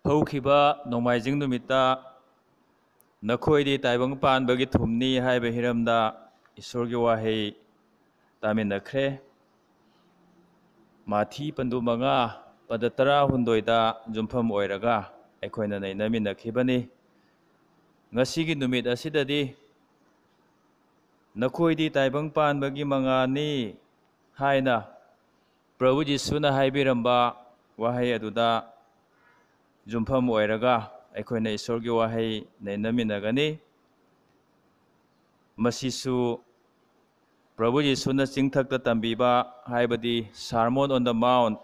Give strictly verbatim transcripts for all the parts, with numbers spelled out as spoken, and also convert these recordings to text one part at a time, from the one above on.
ꯍꯧꯈꯤꯕ ꯅꯣꯡꯃꯥꯏꯖꯤꯡ ꯅꯨꯃꯤꯠꯇ "ꯅꯈꯣꯏꯗꯤ ꯇꯥꯏꯕꯪ ꯄꯥꯟꯕꯒꯤ ꯊꯨꯝꯅꯤ" ꯍꯥꯏꯕ ꯍꯤꯔꯝꯗ ꯏꯁꯣꯔꯒꯤ ꯋꯥꯍꯩ ꯇꯥꯃꯤꯟꯅꯈ꯭ꯔꯦ꯫ ꯃꯥꯊꯤ ꯄꯟꯗꯨ ꯃꯉꯥ, ꯄꯗ ꯇꯔꯥꯍꯨꯝꯗꯣꯏꯗ ꯌꯨꯝꯐꯝ ꯑꯣꯏꯔꯒ ꯑꯩꯈꯣꯏꯅ ꯅꯩꯅꯃꯤꯟꯅꯈꯤꯕꯅꯤ꯫ ꯉꯁꯤꯒꯤ ꯅꯨꯃꯤꯠ ꯑꯁꯤꯗꯗꯤ "ꯅꯈꯣꯏꯗꯤ ꯇꯥꯏꯕꯪ ꯄꯥꯟꯕꯒꯤ ꯃꯉꯥꯜꯅꯤ" ꯍꯥꯏꯅ ꯄ꯭ꯔꯚꯨ ꯖꯤꯁꯨꯅ ꯍꯥꯏꯕꯤꯔꯝꯕ ꯋꯥꯍꯩ ꯑꯗꯨꯗ ꯌꯨꯝꯐꯝ ꯑꯣꯏꯔꯒ ꯑꯩꯈꯣꯏꯅ ꯏꯁꯣꯔꯒꯤ ꯋꯥꯍꯩ ꯅꯩꯅꯃꯤꯟꯅꯒꯅꯤ꯫ ꯃꯁꯤꯁꯨ ꯄ꯭ꯔꯚꯨ ꯖꯤꯁꯨꯅ ꯆꯤꯡꯊꯛꯇ ꯇꯝꯕꯤꯕ, ꯍꯥꯏꯕꯗꯤ Sermon on the Mount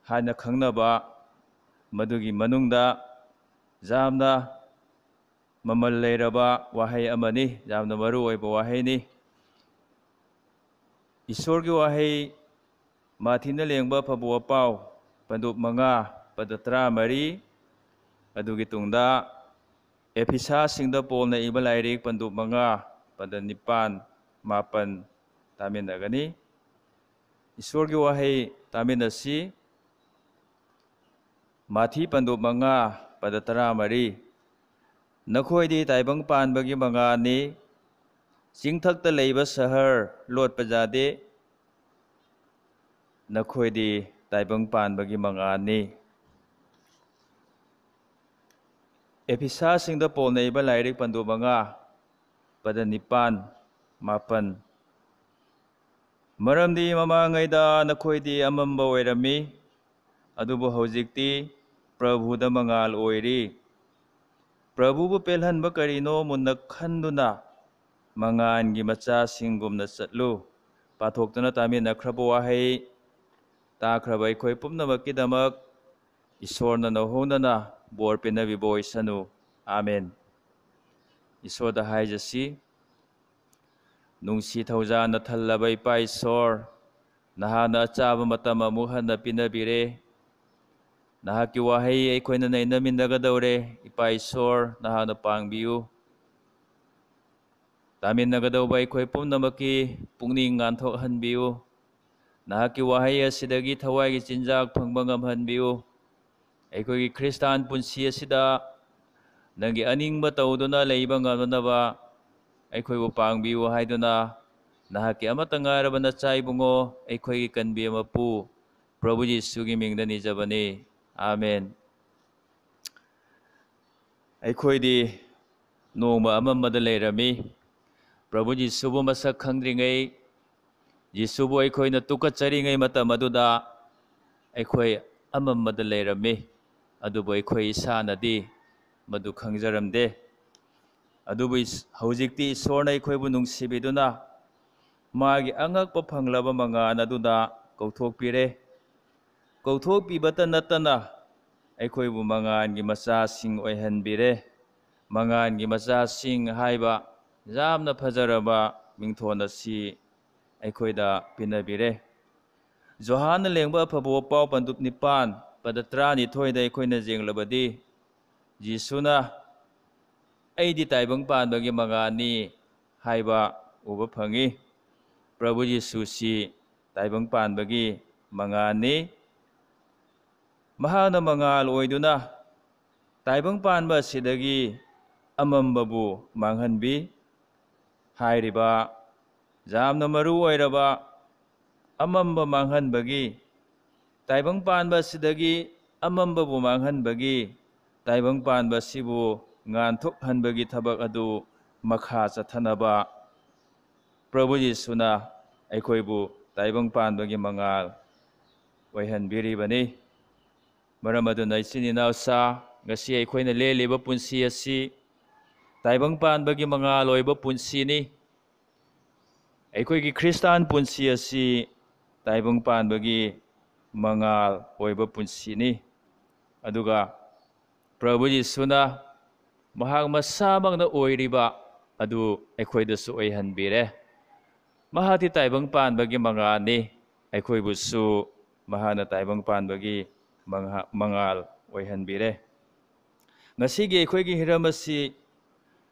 ꯍꯥꯏꯅ ꯈꯪꯅꯕ, ꯃꯗꯨꯒꯤ ꯃꯅꯨꯡꯗ ꯌꯥꯝꯅ ꯃꯃꯜ ꯂꯩꯔꯕ ꯋꯥꯍꯩ ꯑꯃꯅꯤ, ꯌꯥꯝꯅ ꯃꯔꯨ ꯑꯣꯏꯕ ꯋꯥꯍꯩꯅꯤ꯫ ꯏꯁꯣꯔꯒꯤ ꯋꯥꯍꯩ, ꯃꯥꯊꯤꯅ ꯂꯦꯡꯕ ꯐꯕꯨ ꯋꯥꯄꯥꯎ, ꯄꯟꯗꯨꯞ ꯃꯉꯥ, ꯄꯗ ꯇꯔꯥꯃꯔꯤ, ꯑꯗꯨꯒꯤ ꯇꯨꯡꯗ ꯑꯦꯐꯤꯁꯥꯁꯤꯡꯗ ꯄꯣꯜꯅ ꯏꯕ ꯂꯥꯏꯔꯤꯛ, ꯄꯟꯗꯨꯞ ꯃꯉꯥ, ꯄꯗ ꯅꯤꯄꯥꯟ, ꯃꯥꯄꯟ ꯇꯥꯃꯤꯟꯅꯒꯅꯤ꯫ ꯏꯁꯣꯔꯒꯤ ꯋꯥꯍꯩ ꯇꯥꯃꯤꯟꯅꯁꯤ꯫ ꯃꯥꯊꯤ ꯄꯟꯗꯨꯞ ꯃꯉꯥ, ꯄꯗ ꯇꯔꯥꯃꯔꯤ, "ꯅꯈꯣꯏꯗꯤ ꯇꯥꯏꯕꯪ ꯄꯥꯟꯕꯒꯤ ꯃꯉꯥꯜꯅꯤ, ꯆꯤꯡꯊꯛꯇ ꯂꯩꯕ ꯁꯍꯔ ꯂꯣꯠꯄ ꯌꯥꯗꯦ, ꯅꯈꯣꯏꯗꯤ ꯇꯥꯏꯕꯪ ꯄꯥꯟꯕꯒꯤ ꯃꯉꯥꯜꯅꯤ"꯫ ꯑꯦꯐꯤꯁꯥꯁꯤꯡꯗ ꯄꯣꯜꯅ ꯏꯕ ꯂꯥꯏꯔꯤꯛ, ꯄꯟꯗꯨꯞ ꯃꯉꯥ, ꯄꯗ ꯅꯤꯄꯥꯟ, ꯃꯥꯄꯟ, "ꯃꯔꯝꯗꯤ ꯃꯃꯥꯡꯉꯩꯗ ꯅꯈꯣꯏꯗꯤ ꯑꯃꯝꯕ ꯑꯣꯏꯔꯝꯃꯤ, ꯑꯗꯨꯕꯨ ꯍꯧꯖꯤꯛꯇꯤ ꯄ꯭ꯔꯚꯨꯗ ꯃꯉꯥꯜ ꯑꯣꯏꯔꯤ꯫ ꯄ꯭ꯔꯚꯨꯕꯨ ꯄꯦꯜꯍꯟꯕ ꯀꯔꯤꯅꯣ ꯃꯨꯟꯅ ꯈꯟꯗꯨꯅ ꯃꯉꯥꯜꯒꯤ ꯃꯆꯥꯁꯤꯡꯒꯨꯝꯅ ꯆꯠꯂꯨ"꯫ ꯄꯥꯊꯣꯛꯇꯨꯅ ꯇꯥꯃꯤꯟꯅꯈ꯭ꯔꯕ ꯋꯥꯍꯩ ꯇꯥꯈ꯭ꯔꯕ ꯑꯩꯈꯣꯏ ꯄꯨꯝꯅꯃꯛꯀꯤꯗꯃꯛ ꯏꯁꯣꯔꯅ ꯅꯧꯍꯧꯅꯅ ꯕꯣꯔ ꯄꯤꯅꯕꯤꯕ ꯑꯣꯏꯁꯅꯨ꯫ ꯑꯥꯃꯦꯟ꯫ ꯏꯁꯣꯔꯗ ꯍꯥꯏꯖꯁꯤ, ꯅꯨꯡꯁꯤ ꯊꯧꯖꯥꯜꯅ ꯊꯜꯂꯕ ꯏꯄꯥ ꯏꯁꯣꯔ, ꯅꯍꯥꯛꯅ ꯑꯆꯥꯕ ꯃꯇꯝ ꯑꯃꯨꯛ ꯍꯟꯅ ꯄꯤꯅꯕꯤꯔꯦ꯫ ꯅꯍꯥꯛꯀꯤ ꯋꯥꯍꯩ ꯑꯩꯈꯣꯏꯅ ꯅꯩꯅꯃꯤꯟꯅꯒꯗꯧꯔꯦ꯫ ꯏꯄꯥ ꯏꯁꯣꯔ, ꯅꯍꯥꯛꯅ ꯄꯥꯡꯕꯤꯌꯨ꯫ ꯇꯥꯃꯤꯟꯅꯒꯗꯧꯕ ꯑꯩꯈꯣꯏ ꯄꯨꯝꯅꯃꯛꯀꯤ ꯄꯨꯛꯅꯤꯡ ꯉꯥꯟꯊꯣꯛꯍꯟꯕꯤꯌꯨ꯫ ꯅꯍꯥꯛꯀꯤ ꯋꯥꯍꯩ ꯑꯁꯤꯗꯒꯤ ꯊꯋꯥꯏꯒꯤ ꯆꯤꯟꯖꯥꯛ ꯐꯪꯕ ꯉꯝꯍꯟꯕꯤꯌꯨ꯫ ꯑꯩꯈꯣꯏꯒꯤ ꯈ꯭ꯔꯤꯁꯇꯥꯟ ꯄꯨꯟꯁꯤ ꯑꯁꯤꯗ ꯅꯪꯒꯤ ꯑꯅꯤꯡꯕ ꯇꯧꯗꯨꯅ ꯂꯩꯕ ꯉꯝꯅꯅꯕ ꯑꯩꯈꯣꯏꯕꯨ ꯄꯥꯡꯕꯤꯌꯨ ꯍꯥꯏꯗꯨꯅ ꯅꯍꯥꯛꯀꯤ ꯑꯃꯠꯇ ꯉꯥꯏꯔꯕ ꯅꯆꯥ ꯏꯕꯨꯡꯉꯣ, ꯑꯩꯈꯣꯏꯒꯤ ꯀꯟꯕꯤꯕ ꯃꯄꯨ ꯄ꯭ꯔꯚꯨ ꯌꯤꯁꯨꯒꯤ ꯃꯤꯡꯗ ꯅꯤꯖꯕꯅꯤ꯫ ꯑꯥꯃꯦꯟ꯫ ꯑꯩꯈꯣꯏꯗꯤ ꯅꯣꯡꯃ ꯑꯃꯝꯕꯗ ꯂꯩꯔꯝꯃꯤ꯫ ꯄ꯭ꯔꯚꯨ ꯖꯤꯁꯨꯕꯨ ꯃꯁꯛ ꯈꯪꯗ꯭ꯔꯤꯉꯩ, ꯖꯤꯁꯨꯕꯨ ꯑꯩꯈꯣꯏꯅ ꯇꯨꯀꯠꯆꯔꯤꯉꯩ ꯃꯇꯝ ꯑꯗꯨꯗ ꯑꯩꯈꯣꯏ ꯑꯃꯝꯕꯗ ꯂꯩꯔꯝꯃꯤ꯫ ꯑꯗꯨꯕꯨ ꯑꯩꯈꯣꯏ ꯏꯁꯥꯅꯗꯤ ꯃꯗꯨ ꯈꯪꯖꯔꯝꯗꯦ꯫ ꯑꯗꯨꯕꯨ ꯏꯁ-, ꯍꯧꯖꯤꯛꯇꯤ ꯏꯁꯣꯔꯅ ꯑꯩꯈꯣꯏꯕꯨ ꯅꯨꯡꯁꯤꯕꯤꯗꯨꯅ ꯃꯥꯒꯤ ꯑꯉꯛꯄ ꯐꯪꯂꯕ ꯃꯉꯥꯜ ꯑꯗꯨꯗ ꯀꯧꯊꯣꯛꯄꯤꯔꯦ꯫ ꯀꯧꯊꯣꯛꯄꯤꯕꯇ ꯅꯠꯇꯅ ꯑꯩꯈꯣꯏꯕꯨ ꯃꯉꯥꯜꯒꯤ ꯃꯆꯥꯁꯤꯡ ꯑꯣꯏꯍꯟꯕꯤꯔꯦ꯫ ꯃꯉꯥꯜꯒꯤ ꯃꯆꯥꯁꯤꯡ ꯍꯥꯏꯕ ꯌꯥꯝꯅ ꯐꯖꯔꯕ ꯃꯤꯡꯊꯣꯟ ꯑꯁꯤ ꯑꯩꯈꯣꯏꯗ ꯄꯤꯅꯕꯤꯔꯦ꯫ ꯖꯣꯍꯥꯟꯅ ꯂꯦꯡꯕ ꯑꯐꯕ ꯄꯥꯎ ꯄꯟꯗꯨꯞ ꯅꯤꯄꯥꯟ, ꯄꯗ ꯇꯔꯥꯅꯤꯊꯣꯏꯗ ꯑꯩꯈꯣꯏꯅ ꯌꯦꯡꯂꯕꯗꯤ, ꯖꯤꯁꯨꯅ "ꯑꯩꯗꯤ ꯇꯥꯏꯕꯪ ꯄꯥꯟꯕꯒꯤ ꯃꯉꯥꯜꯅꯤ" ꯍꯥꯏꯕ ꯎꯕ ꯐꯪꯏ꯫ ꯄ꯭ꯔꯚꯨ ꯖꯤꯁꯨꯁꯤ ꯇꯥꯏꯕꯪ ꯄꯥꯟꯕꯒꯤ ꯃꯉꯥꯜꯅꯤ꯫ ꯃꯍꯥꯛꯅ ꯃꯉꯥꯜ ꯑꯣꯏꯗꯨꯅ ꯇꯥꯏꯕꯪ ꯄꯥꯟꯕ ꯑꯁꯤꯗꯒꯤ ꯑꯃꯝꯕꯕꯨ ꯃꯥꯡꯍꯟꯕꯤ꯫ ꯍꯥꯏꯔꯤꯕ ꯌꯥꯝꯅ ꯃꯔꯨ ꯑꯣꯏꯔꯕ ꯑꯃꯝꯕ ꯃꯥꯡꯍꯟꯕꯒꯤ, ꯇꯥꯏꯕꯪ ꯄꯥꯟꯕ ꯑꯁꯤꯗꯒꯤ ꯑꯃꯝꯕꯕꯨ ꯃꯥꯡꯍꯟꯕꯒꯤ, ꯇꯥꯏꯕꯪ ꯄꯥꯟꯕ ꯑꯁꯤꯕꯨ ꯉꯥꯟꯊꯣꯛꯍꯟꯕꯒꯤ ꯊꯕꯛ ꯑꯗꯨ ꯃꯈꯥ ꯆꯠꯊꯅꯕ ꯄ꯭ꯔꯚꯨ ꯌꯤꯁꯨꯅ ꯑꯩꯈꯣꯏꯕꯨ ꯇꯥꯏꯕꯪ ꯄꯥꯟꯕꯒꯤ ꯃꯉꯥꯜ ꯑꯣꯏꯍꯟꯕꯤꯔꯤꯕꯅꯤ꯫ ꯃꯔꯝ ꯑꯗꯨꯅ, ꯏꯆꯤꯟ ꯏꯅꯥꯎꯁꯥ, ꯉꯁꯤ ꯑꯩꯈꯣꯏꯅ ꯂꯦꯜꯂꯤꯕ ꯄꯨꯟꯁꯤ ꯑꯁꯤ ꯇꯥꯏꯕꯪ ꯄꯥꯟꯕꯒꯤ ꯃꯉꯥꯜ ꯑꯣꯏꯕ ꯄꯨꯟꯁꯤꯅꯤ꯫ ꯑꯩꯈꯣꯏꯒꯤ ꯈ꯭ꯔꯤꯁꯇꯥꯟ ꯄꯨꯟꯁꯤ ꯑꯁꯤ ꯇꯥꯏꯕꯪ ꯄꯥꯟꯕꯒꯤ ꯃꯉꯥꯜ ꯑꯣꯏꯕ ꯄꯨꯟꯁꯤꯅꯤ꯫ ꯑꯗꯨꯒ ꯄ꯭ꯔꯚꯨ ꯌꯤꯁꯨꯅ ꯃꯍꯥꯛ ꯃꯁꯥꯃꯛꯅ ꯑꯣꯏꯔꯤꯕ ꯑꯗꯨ ꯑꯩꯈꯣꯏꯗꯁꯨ ꯑꯣꯏꯍꯟꯕꯤꯔꯦ꯫ ꯃꯍꯥꯛꯇꯤ ꯇꯥꯏꯕꯪ ꯄꯥꯟꯕꯒꯤ ꯃꯉꯥꯜꯅꯤ, ꯑꯩꯈꯣꯏꯕꯨꯁꯨ ꯃꯍꯥꯛꯅ ꯇꯥꯏꯕꯪ ꯄꯥꯟꯕꯒꯤ ꯃꯉꯥ-, ꯃꯉꯥꯜ ꯑꯣꯏꯍꯟꯕꯤꯔꯦ꯫ ꯉꯁꯤꯒꯤ ꯑꯩꯈꯣꯏꯒꯤ ꯍꯤꯔꯝ ꯑꯁꯤ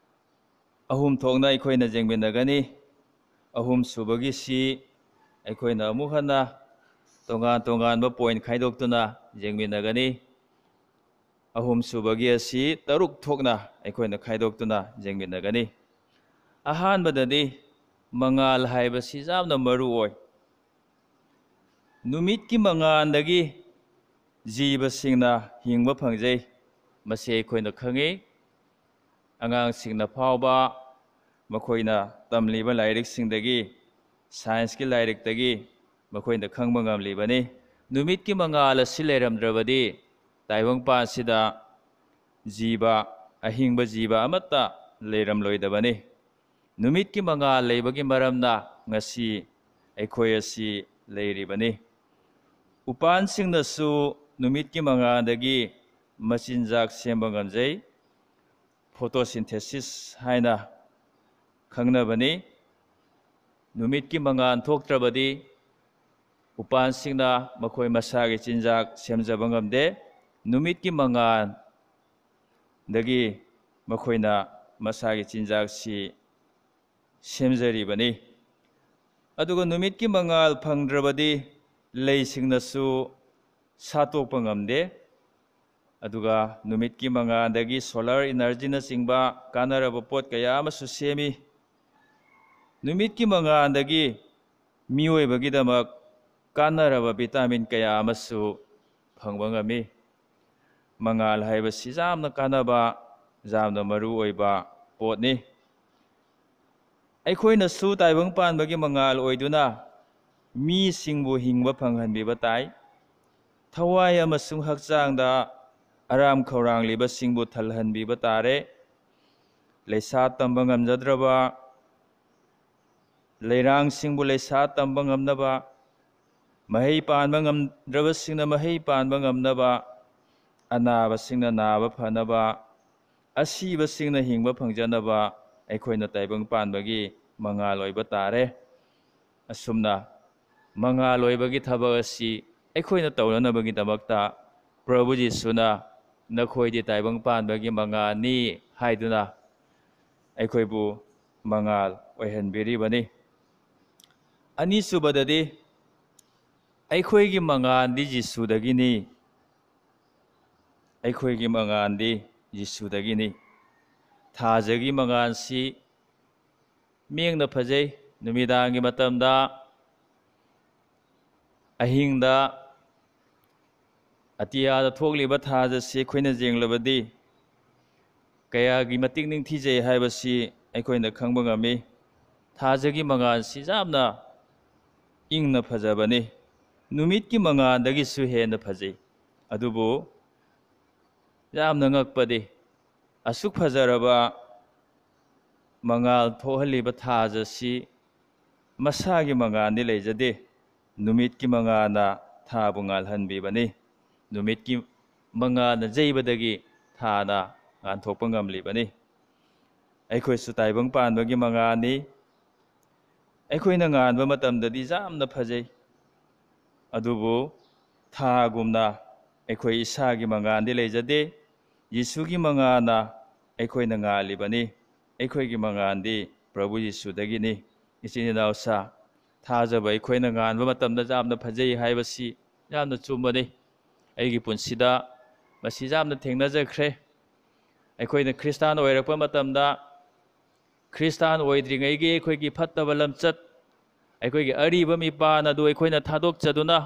ꯑꯍꯨꯝ ꯊꯣꯛꯅ ꯑꯩꯈꯣꯏꯅ ꯌꯦꯡꯃꯤꯟꯅꯒꯅꯤ꯫ ꯑꯍꯨꯝꯁꯨꯕꯒꯤꯁꯤ ꯑꯩꯈꯣꯏꯅ ꯑꯃꯨꯛ ꯍꯟꯅ ꯇꯣꯉꯥꯟ ꯇꯣꯉꯥꯟꯕ point ꯈꯥꯏꯗꯣꯛꯇꯨꯅ ꯌꯦꯡꯃꯤꯟꯅꯒꯅꯤ꯫ ꯑꯍꯨꯝꯁꯨꯕꯒꯤ ꯑꯁꯤ ꯇꯔꯨꯛ ꯊꯣꯛꯅ ꯑꯩꯈꯣꯏꯅ ꯈꯥꯏꯗꯣꯛꯇꯨꯅ ꯌꯦꯡꯃꯤꯟꯅꯒꯅꯤ꯫ ꯑꯍꯥꯟꯕꯗꯗꯤ ꯃꯉꯥꯜ ꯍꯥꯏꯕꯁꯤ ꯌꯥꯝꯅ ꯃꯔꯨ ꯑꯣꯏ꯫ ꯅꯨꯃꯤꯠꯀꯤ ꯃꯉꯥꯜꯗꯒꯤ ꯖꯤꯕꯁꯤꯡꯅ ꯍꯤꯡꯕ ꯐꯪꯖꯩ, ꯃꯁꯤ ꯑꯩꯈꯣꯏꯅ ꯈꯪꯉꯤ꯫ ꯑꯉꯥꯡꯁꯤꯡꯅ ꯐꯥꯎꯕ ꯃꯈꯣꯏꯅ ꯇꯝꯂꯤꯕ ꯂꯥꯏꯔꯤꯛꯁꯤꯡꯗꯒꯤ, ꯁꯥꯏꯟꯁꯀꯤ ꯂꯥꯏꯔꯤꯛꯇꯒꯤ ꯃꯈꯣꯏꯅ ꯈꯪꯕ ꯉꯝꯂꯤꯕꯅꯤ꯫ ꯅꯨꯃꯤꯠꯀꯤ ꯃꯉꯥꯜ ꯑꯁꯤ ꯂꯩꯔꯝꯗ꯭ꯔꯕꯗꯤ ꯇꯥꯏꯕꯪꯄꯥꯟꯁꯤꯗ ꯖꯤꯕ, ꯑꯍꯤꯡꯕ ꯖꯤꯕ ꯑꯃꯠꯇ ꯂꯩꯔꯝꯂꯣꯏꯗꯕꯅꯤ꯫ ꯅꯨꯃꯤꯠꯀꯤ ꯃꯉꯥꯜ ꯂꯩꯕꯒꯤ ꯃꯔꯝꯅ ꯉꯁꯤ ꯑꯩꯈꯣꯏ ꯑꯁꯤ ꯂꯩꯔꯤꯕꯅꯤ꯫ ꯎꯄꯥꯟꯁꯤꯡꯅꯁꯨ ꯅꯨꯃꯤꯠꯀꯤ ꯃꯉꯥꯜꯗꯒꯤ ꯃꯆꯤꯟꯖꯥꯛ ꯁꯦꯝꯕ ꯉꯝꯖꯩ, photosynthesis ꯍꯥꯏꯅ ꯈꯪꯅꯕꯅꯤ꯫ ꯅꯨꯃꯤꯠꯀꯤ ꯃꯉꯥꯜ ꯊꯣꯛꯇ꯭ꯔꯕꯗꯤ ꯎꯄꯥꯟꯁꯤꯡꯅ ꯃꯈꯣꯏ ꯃꯁꯥꯒꯤ ꯆꯤꯟꯖꯥꯛ ꯁꯦꯝꯖꯕ ꯉꯝꯗꯦ꯫ ꯅꯨꯃꯤꯠꯀꯤ ꯃꯉꯥꯜꯗꯒꯤ ꯃꯈꯣꯏꯅ ꯃꯁꯥꯒꯤ ꯆꯤꯟꯖꯥꯛꯁꯤ ꯁꯦꯝꯖꯔꯤꯕꯅꯤ꯫ ꯑꯗꯨꯒ ꯅꯨꯃꯤꯠꯀꯤ ꯃꯉꯥꯜ ꯐꯪꯗ꯭ꯔꯕꯗꯤ ꯂꯩꯁꯤꯡꯅꯁꯨ ꯁꯥꯠꯇꯣꯛꯄ ꯉꯝꯗꯦ꯫ ꯑꯗꯨꯒ ꯅꯨꯃꯤꯠꯀꯤ ꯃꯉꯥꯜꯗꯒꯤ solar energyꯅꯆꯤꯡꯕ ꯀꯥꯟꯅꯔꯕ ꯄꯣꯠ ꯀꯌꯥ ꯑꯃꯁꯨ ꯁꯦꯝꯃꯤ꯫ ꯅꯨꯃꯤꯠꯀꯤ ꯃꯉꯥꯜꯗꯒꯤ ꯃꯤꯑꯣꯏꯕꯒꯤꯗꯃꯛ ꯀꯥꯟꯅꯔꯕ vitamin ꯀꯌꯥ ꯑꯃꯁꯨ ꯐꯪꯕ ꯉꯝꯃꯤ꯫ ꯃꯉꯥꯜ ꯍꯥꯏꯕꯁꯤ ꯌꯥꯝꯅ ꯀꯥꯟꯅꯕ, ꯌꯥꯝꯅ ꯃꯔꯨ ꯑꯣꯏꯕ ꯄꯣꯠꯅꯤ꯫ ꯑꯩꯈꯣꯏꯅꯁꯨ ꯇꯥꯏꯕꯪ ꯄꯥꯟꯕꯒꯤ ꯃꯉꯥꯜ ꯑꯣꯏꯗꯨꯅ ꯃꯤꯁꯤꯡꯕꯨ ꯍꯤꯡꯕ ꯐꯪꯍꯟꯕꯤꯕ ꯇꯥꯏ꯫ ꯊꯋꯥꯏ ꯑꯃꯁꯨꯡ ꯍꯛꯆꯥꯡꯗ ꯑꯔꯥꯝ ꯈꯧꯔꯥꯡꯂꯤꯕꯁꯤꯡꯕꯨ ꯊꯜꯍꯟꯕꯤꯕ ꯇꯥꯔꯦ꯫ ꯂꯩꯁꯥ ꯇꯝꯕ ꯉꯝꯖꯗ꯭ꯔꯕ ꯂꯩꯔꯥꯡꯁꯤꯡꯕꯨ ꯂꯩꯁꯥ ꯇꯝꯕ ꯉꯝꯅꯕ, ꯃꯍꯩ ꯄꯥꯟꯕ ꯉꯝꯗ꯭ꯔꯕꯁꯤꯡꯅ ꯃꯍꯩ ꯄꯥꯟꯕ ꯉꯝꯅꯕ, ꯑꯅꯥꯕꯁꯤꯡꯅ ꯅꯥꯕ ꯐꯅꯕ, ꯑꯁꯤꯕꯁꯤꯡꯅ ꯍꯤꯡꯕ ꯐꯪꯖꯅꯕ ꯑꯩꯈꯣꯏꯅ ꯇꯥꯏꯕꯪ ꯄꯥꯟꯕꯒꯤ ꯃꯉꯥꯜ ꯑꯣꯏꯕ ꯇꯥꯔꯦ꯫ ꯑꯁꯨꯝꯅ ꯃꯉꯥꯜ ꯑꯣꯏꯕꯒꯤ ꯊꯕꯛ ꯑꯁꯤ ꯑꯩꯈꯣꯏꯅ ꯇꯧꯅꯅꯕꯒꯤꯗꯃꯛꯇ ꯄ꯭ꯔꯚꯨ ꯖꯤꯁꯨꯅ "ꯅꯈꯣꯏꯗꯤ ꯇꯥꯏꯕꯪ ꯄꯥꯟꯕꯒꯤ ꯃꯉꯥꯜꯅꯤ" ꯍꯥꯏꯗꯨꯅ ꯑꯩꯈꯣꯏꯕꯨ ꯃꯉꯥꯜ ꯑꯣꯏꯍꯟꯕꯤꯔꯤꯕꯅꯤ꯫ ꯑꯅꯤꯁꯨꯕꯗꯗꯤ, ꯑꯩꯈꯣꯏꯒꯤ ꯃꯉꯥꯜꯗꯤ ꯖꯤꯁꯨꯗꯒꯤꯅꯤ꯫ ꯑꯩꯈꯣꯏꯒꯤ ꯃꯉꯥꯜꯗꯤ ꯖꯤꯁꯨꯗꯒꯤꯅꯤ꯫ ꯊꯥꯖꯒꯤ ꯃꯉꯥꯜꯁꯤ ꯃꯤꯠꯌꯦꯡꯗ ꯐꯖꯩ꯫ ꯅꯨꯃꯤꯗꯥꯡꯒꯤ ꯃꯇꯝꯗ ꯑꯍꯤꯡꯗ ꯑꯇꯤꯌꯥꯗ ꯊꯣꯛꯂꯤꯕ ꯊꯥꯖ ꯑꯁꯤ ꯑꯩꯈꯣꯏꯅ ꯌꯦꯡꯂꯕꯗꯤ ꯀꯌꯥꯒꯤ ꯃꯇꯤꯛ ꯅꯤꯡꯊꯤꯖꯩ ꯍꯥꯏꯕꯁꯤ ꯑꯩꯈꯣꯏꯅ ꯈꯪꯕ ꯉꯝꯃꯤ꯫ ꯊꯥꯖꯒꯤ ꯃꯉꯥꯜꯁꯤ ꯌꯥꯝꯅ ꯏꯪꯅ ꯐꯖꯕꯅꯤ꯫ ꯅꯨꯃꯤꯠꯀꯤ ꯃꯉꯥꯜꯗꯒꯤꯁꯨ ꯍꯦꯟꯅ ꯐꯖꯩ꯫ ꯑꯗꯨꯕꯨ ꯌꯥꯝꯅ ꯉꯛꯄꯗꯤ, ꯑꯁꯨꯛ ꯐꯖꯔꯕ ꯃꯉꯥꯜ ꯊꯣꯛꯍꯜꯂꯤꯕ ꯊꯥꯖ ꯑꯁꯤ ꯃꯁꯥꯒꯤ ꯃꯉꯥꯜꯗꯤ ꯂꯩꯖꯗꯦ꯫ ꯅꯨꯃꯤꯠꯀꯤ ꯃꯉꯥꯜꯅ ꯊꯥꯕꯨ ꯉꯥꯜꯍꯟꯕꯤꯕꯅꯤ꯫ ꯅꯨꯃꯤꯠꯀꯤ ꯃꯉꯥꯜꯅ ꯌꯩꯕꯗꯒꯤ ꯊꯥꯅ ꯉꯥꯟꯊꯣꯛꯄ ꯉꯝꯂꯤꯕꯅꯤ꯫ ꯑꯩꯈꯣꯏꯁꯨ ꯇꯥꯏꯕꯪ ꯄꯥꯟꯕꯒꯤ ꯃꯉꯥꯜꯅꯤ꯫ ꯑꯩꯈꯣꯏꯅ ꯉꯥꯟꯕ ꯃꯇꯝꯗꯗꯤ ꯌꯥꯝꯅ ꯐꯖꯩ, ꯑꯗꯨꯕꯨ ꯊꯥꯒꯨꯝꯅ ꯑꯩꯈꯣꯏ ꯏꯁꯥꯒꯤ ꯃꯉꯥꯜꯗꯤ ꯂꯩꯖꯗꯦ꯫ ꯌꯦꯁꯨꯒꯤ ꯃꯉꯥꯜꯅ ꯑꯩꯈꯣꯏꯅ ꯉꯥꯜꯂꯤꯕꯅꯤ꯫ ꯑꯩꯈꯣꯏꯒꯤ ꯃꯉꯥꯜꯗꯤ ꯄ꯭ꯔꯚꯨ ꯌꯦꯁꯨꯗꯒꯤꯅꯤ꯫ ꯏꯆꯤꯟ ꯏꯅꯥꯎꯁꯥ, ꯊꯥꯖꯕ ꯑꯩꯈꯣꯏꯅ ꯉꯥꯟꯕ ꯃꯇꯝꯗ ꯌꯥꯝꯅ ꯐꯖꯩ ꯍꯥꯏꯕꯁꯤ ꯌꯥꯝꯅ ꯆꯨꯝꯕꯅꯤ꯫ ꯑꯩꯒꯤ ꯄꯨꯟꯁꯤꯗ ꯃꯁꯤ ꯌꯥꯝꯅ ꯊꯦꯡꯅꯖꯈ꯭ꯔꯦ꯫ ꯑꯩꯈꯣꯏꯅ ꯈ꯭ꯔꯤꯁꯇꯥꯟ ꯑꯣꯏꯔꯛꯄ ꯃꯇꯝꯗ ꯈ꯭ꯔꯤꯁꯇꯥꯟ ꯑꯣꯏꯗ꯭ꯔꯤꯉꯩꯒꯤ ꯑꯩꯈꯣꯏꯒꯤ ꯐꯠꯇꯕ ꯂꯝꯆꯠ, ꯑꯩꯈꯣꯏꯒꯤ ꯑꯔꯤꯕ ꯃꯤꯄꯥꯟ ꯑꯗꯨ ꯑꯩꯈꯣꯏꯅ ꯊꯥꯗꯣꯛꯆꯗꯨꯅ,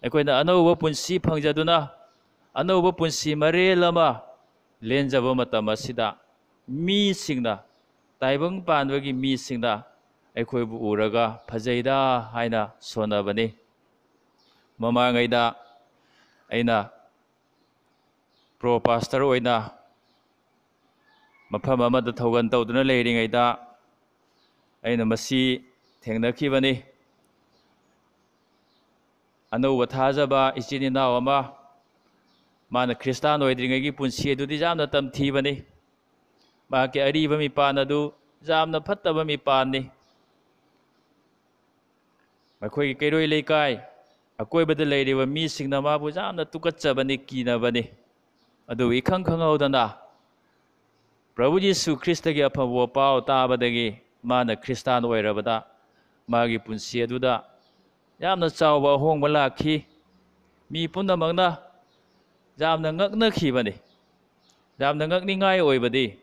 ꯑꯩꯈꯣꯏꯅ ꯑꯅꯧꯕ ꯄꯨꯟꯁꯤ ꯐꯪꯖꯗꯨꯅ, ꯑꯅꯧꯕ ꯄꯨꯟꯁꯤ ꯃꯔꯦꯜ ꯑꯃ ꯂꯦꯟꯖꯕ ꯃꯇꯝ ꯑꯁꯤꯗ ꯃꯤꯁꯤꯡꯅ, ꯇꯥꯏꯕꯪ ꯄꯥꯟꯕꯒꯤ ꯃꯤꯁꯤꯡꯅ ꯑꯩꯈꯣꯏꯕꯨ ꯎꯔꯒ ꯐꯖꯩꯗ ꯍꯥꯏꯅ ꯁꯣꯟꯅꯕꯅꯤ꯫ ꯃꯃꯥꯡꯉꯩꯗ ꯑꯩꯅ ꯄ꯭ꯔꯣ ꯄꯥꯁꯇꯔ ꯑꯣꯏꯅ ꯃꯐꯝ ꯑꯃꯗ ꯊꯧꯒꯜ ꯇꯧꯗꯨꯅ ꯂꯩꯔꯤꯉꯩꯗ ꯑꯩꯅ ꯃꯁꯤ ꯊꯦꯡꯅꯈꯤꯕꯅꯤ꯫ ꯑꯅꯧꯕ ꯊꯥꯖꯕ ꯏꯆꯤꯟ ꯏꯅꯥꯎ ꯑꯃ, ꯃꯥꯅ ꯈ꯭ꯔꯤꯁꯇꯥꯟ ꯑꯣꯏꯗ꯭ꯔꯤꯉꯩꯒꯤ ꯄꯨꯟꯁꯤ ꯑꯗꯨꯗꯤ ꯌꯥꯝꯅ ꯇꯝꯊꯤꯕꯅꯤ꯫ ꯃꯍꯥꯛꯀꯤ ꯑꯔꯤꯕ ꯃꯤꯄꯥꯟ ꯑꯗꯨ ꯌꯥꯝꯅ ꯐꯠꯇꯕ ꯃꯤꯄꯥꯟꯅꯤ꯫ ꯃꯈꯣꯏꯒꯤ ꯀꯩꯔꯣꯏ ꯂꯩꯀꯥꯏ, ꯑꯀꯣꯏꯕꯗ ꯂꯩꯔꯤꯕ ꯃꯤꯁꯤꯡꯅ ꯃꯥꯕꯨ ꯌꯥꯝꯅ ꯇꯨꯀꯠꯆꯕꯅꯤ, ꯀꯤꯅꯕꯅꯤ꯫ ꯑꯗꯨꯕꯨ ꯏꯈꯪ ꯈꯪꯍꯧꯗꯅ ꯄ꯭ꯔꯚꯨ ꯌꯤꯁꯨ ꯈ꯭ꯔꯤꯁꯇꯒꯤ ꯑꯐꯕ ꯄꯥꯎ ꯇꯥꯕꯗꯒꯤ ꯃꯥꯅ ꯈ꯭ꯔꯤꯁꯇꯥꯟ ꯑꯣꯏꯔꯕꯗ ꯃꯥꯒꯤ ꯄꯨꯟꯁꯤ ꯑꯗꯨꯗ ꯌꯥꯝꯅ ꯆꯥꯎꯕ ꯑꯍꯣꯡꯕ ꯂꯥꯛꯈꯤ꯫ ꯃꯤ ꯄꯨꯝꯅꯃꯛꯅ ꯌꯥꯝꯅ ꯉꯛꯅꯈꯤꯕꯅꯤ꯫ ꯌꯥꯝꯅ ꯉꯛꯅꯤꯡꯉꯥꯏ ꯑꯣꯏꯕꯗꯤ,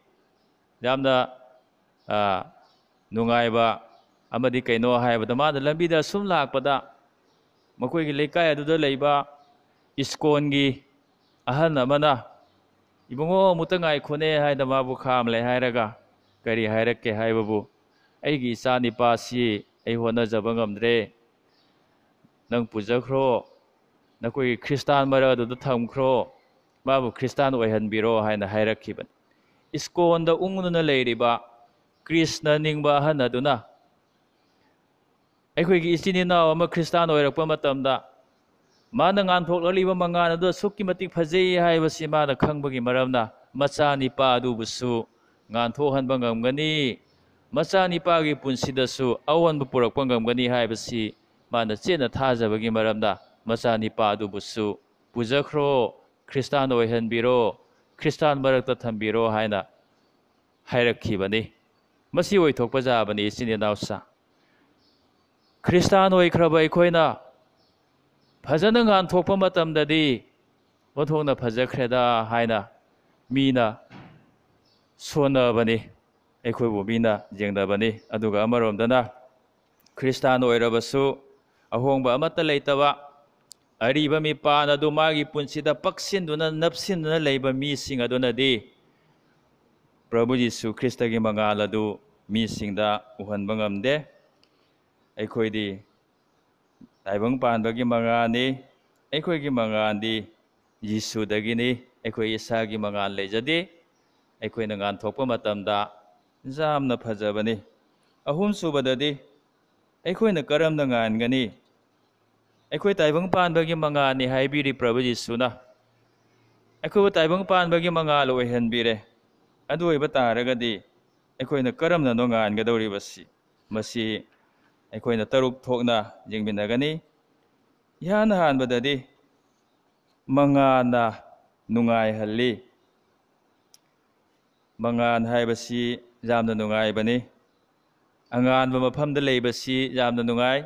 ꯌꯥꯝꯅ, ꯑ, ꯅꯨꯡꯉꯥꯏꯕ ꯑꯃꯗꯤ ꯀꯩꯅꯣ ꯍꯥꯏꯕꯗ, ꯃꯥꯅ ꯂꯝꯕꯤꯗ ꯁꯨꯝ ꯂꯥꯛꯄꯗ ꯃꯈꯣꯏꯒꯤ ꯂꯩꯀꯥꯏ ꯑꯗꯨꯗ ꯂꯩꯕ ꯏꯁꯀꯣꯟꯒꯤ ꯑꯍꯜ ꯑꯃꯅ, "ꯏꯕꯨꯡꯉꯣ, ꯑꯃꯨꯛꯇ ꯉꯥꯏꯈꯣꯅꯦ" ꯍꯥꯏꯗ ꯃꯥꯕꯨ ꯈꯥꯝꯂꯦ ꯍꯥꯏꯔꯒ, "ꯀꯔꯤ ꯍꯥꯏꯔꯛꯀꯦ ꯍꯥꯏꯕꯕꯨ, ꯑꯩꯒꯤ ꯏꯆꯥ ꯅꯤꯄꯥꯁꯤ ꯑꯩ ꯍꯣꯠꯅꯖꯕ ꯉꯝꯗ꯭ꯔꯦ, ꯅꯪ ꯄꯨꯖꯈ꯭ꯔꯣ, ꯅꯈꯣꯏꯒꯤ ꯈ꯭ꯔꯤꯁꯇꯥꯟ ꯃꯔꯛ ꯑꯗꯨꯗ ꯊꯝꯈ꯭ꯔꯣ, ꯃꯥꯕꯨ ꯈ꯭ꯔꯤꯁꯇꯥꯟ ꯑꯣꯏꯍꯟꯕꯤꯔꯣ" ꯍꯥꯏꯅ ꯍꯥꯏꯔꯛꯈꯤꯕꯅꯤ꯫ ꯏꯁꯀꯣꯟꯗ ꯎꯪꯗꯨꯅ ꯂꯩꯔꯤꯕ ꯀ꯭ꯔꯤꯁꯅ ꯅꯤꯡꯕ ꯑꯍꯟ ꯑꯗꯨꯅ ꯑꯩꯈꯣꯏꯒꯤ ꯏꯆꯤꯟ ꯏꯅꯥꯎ ꯑꯃ ꯈ꯭ꯔꯤꯁꯇꯥꯟ ꯑꯣꯏꯔꯛꯄ ꯃꯇꯝꯗ, ꯃꯥꯅ ꯉꯥꯟꯊꯣꯛꯂꯛꯂꯤꯕ ꯃꯉꯥꯜ ꯑꯗꯨ ꯑꯁꯨꯛꯀꯤ ꯃꯇꯤꯛ ꯐꯖꯩ ꯍꯥꯏꯕꯁꯤ ꯃꯥꯅ ꯈꯪꯕꯒꯤ ꯃꯔꯝꯅ, ꯃꯆꯥꯅꯤꯄꯥ ꯑꯗꯨꯕꯨꯁꯨ ꯉꯥꯟꯊꯣꯛꯍꯟꯕ ꯉꯝꯒꯅꯤ, ꯃꯆꯥꯅꯤꯄꯥꯒꯤ ꯄꯨꯟꯁꯤꯗꯁꯨ ꯑꯑꯣꯟꯕ ꯄꯨꯔꯛꯄ ꯉꯝꯒꯅꯤ ꯍꯥꯏꯕꯁꯤ ꯃꯥꯅ ꯆꯦꯠꯅ ꯊꯥꯖꯕꯒꯤ ꯃꯔꯝꯅ, ꯃꯆꯥꯅꯤꯄꯥ ꯑꯗꯨꯕꯨꯁꯨ "ꯄꯨꯖꯈ꯭ꯔꯣ, ꯈ꯭ꯔꯤꯁꯇꯥꯟ ꯑꯣꯏꯍꯟꯕꯤꯔꯣ, ꯈ꯭ꯔꯤꯁꯇꯥꯟ ꯃꯔꯛꯇ ꯊꯝꯕꯤꯔꯣ" ꯍꯥꯏꯅ ꯍꯥꯏꯔꯛꯈꯤꯕꯅꯤ꯫ ꯃꯁꯤ ꯑꯣꯏꯊꯣꯛꯄ ꯌꯥꯕꯅꯤ, ꯏꯆꯤꯟ ꯏꯅꯥꯎꯁꯥ꯫ ꯈ꯭ꯔꯤꯁꯇꯥꯟ ꯑꯣꯏꯈ꯭ꯔꯕ ꯑꯩꯈꯣꯏꯅ ꯐꯖꯅ ꯉꯥꯟꯊꯣꯛꯄ ꯃꯇꯝꯗꯗꯤ, "ꯑꯣꯟꯊꯣꯛꯅ ꯐꯖꯈ꯭ꯔꯦꯗ" ꯍꯥꯏꯅ ꯃꯤꯅ ꯁꯣꯟꯅꯕꯅꯤ, ꯑꯩꯈꯣꯏꯕꯨ ꯃꯤꯅ ꯌꯦꯡꯅꯕꯅꯤ꯫ ꯑꯗꯨꯒ ꯑꯃꯔꯣꯝꯗꯅ, ꯈ꯭ꯔꯤꯁꯇꯥꯟ ꯑꯣꯏꯔꯕꯁꯨ ꯑꯍꯣꯡꯕ ꯑꯃꯠꯇ ꯂꯩꯇꯕ, ꯑꯔꯤꯕ ꯃꯤꯄꯥꯟ ꯑꯗꯨ ꯃꯥꯒꯤ ꯄꯨꯟꯁꯤꯗ ꯄꯛꯁꯤꯟꯗꯨꯅ, ꯅꯞꯁꯤꯟꯗꯨꯅ ꯂꯩꯕ ꯃꯤꯁꯤꯡ ꯑꯗꯨꯅꯗꯤ ꯄ꯭ꯔꯚꯨ ꯖꯤꯁꯨ ꯈ꯭ꯔꯤꯁꯇꯒꯤ ꯃꯉꯥꯜ ꯑꯗꯨ ꯃꯤꯁꯤꯡꯗ ꯎꯍꯟꯕ ꯉꯝꯗꯦ꯫ ꯑꯩꯈꯣꯏꯗꯤ ꯇꯥꯏꯕꯪ ꯄꯥꯟꯕꯒꯤ ꯃꯉꯥꯜꯅꯤ꯫ ꯑꯩꯈꯣꯏꯒꯤ ꯃꯉꯥꯜꯗꯤ ꯖꯤꯁꯨꯗꯒꯤꯅꯤ꯫ ꯑꯩꯈꯣꯏ ꯏꯁꯥꯒꯤ ꯃꯉꯥꯜ ꯂꯩꯖꯗꯦ꯫ ꯑꯩꯈꯣꯏꯅ ꯉꯥꯟꯊꯣꯛꯄ ꯃꯇꯝꯗ ꯌꯥꯝꯅ ꯐꯖꯕꯅꯤ꯫ ꯑꯍꯨꯝꯁꯨꯕꯗꯗꯤ, ꯑꯩꯈꯣꯏꯅ ꯀꯔꯝꯅ ꯉꯥꯟꯒꯅꯤ? ꯑꯩꯈꯣꯏ ꯇꯥꯏꯕꯪ ꯄꯥꯟꯕꯒꯤ ꯃꯉꯥꯜꯅꯤ ꯍꯥꯏꯕꯤꯔꯤ ꯄ꯭ꯔꯚꯨ ꯖꯤꯁꯨꯅ꯫ ꯑꯩꯈꯣꯏꯕꯨ ꯇꯥꯏꯕꯪ ꯄꯥꯟꯕꯒꯤ ꯃꯉꯥꯜ ꯑꯣꯏꯍꯟꯕꯤꯔꯦ꯫ ꯑꯗꯨ ꯑꯣꯏꯕ ꯇꯥꯔꯒꯗꯤ ꯑꯩꯈꯣꯏꯅ ꯀꯔꯝꯅꯅꯣ ꯉꯥꯟꯒꯗꯧꯔꯤꯕꯁꯤ? ꯃꯁꯤ ꯑꯩꯈꯣꯏꯅ ꯇꯔꯨꯛ ꯊꯣꯛꯅ ꯌꯦꯡꯃꯤꯟꯅꯒꯅꯤ꯫ ꯏꯍꯥꯟ ꯍꯥꯟꯕꯗꯗꯤ ꯃꯉꯥꯜꯅ ꯅꯨꯡꯉꯥꯏꯍꯜꯂꯤ꯫ ꯃꯉꯥꯜ ꯍꯥꯏꯕꯁꯤ ꯌꯥꯝꯅ ꯅꯨꯡꯉꯥꯏꯕꯅꯤ꯫ ꯑꯉꯥꯟꯕ ꯃꯐꯝꯗ ꯂꯩꯕꯁꯤ ꯌꯥꯝꯅ ꯅꯨꯡꯉꯥꯏ꯫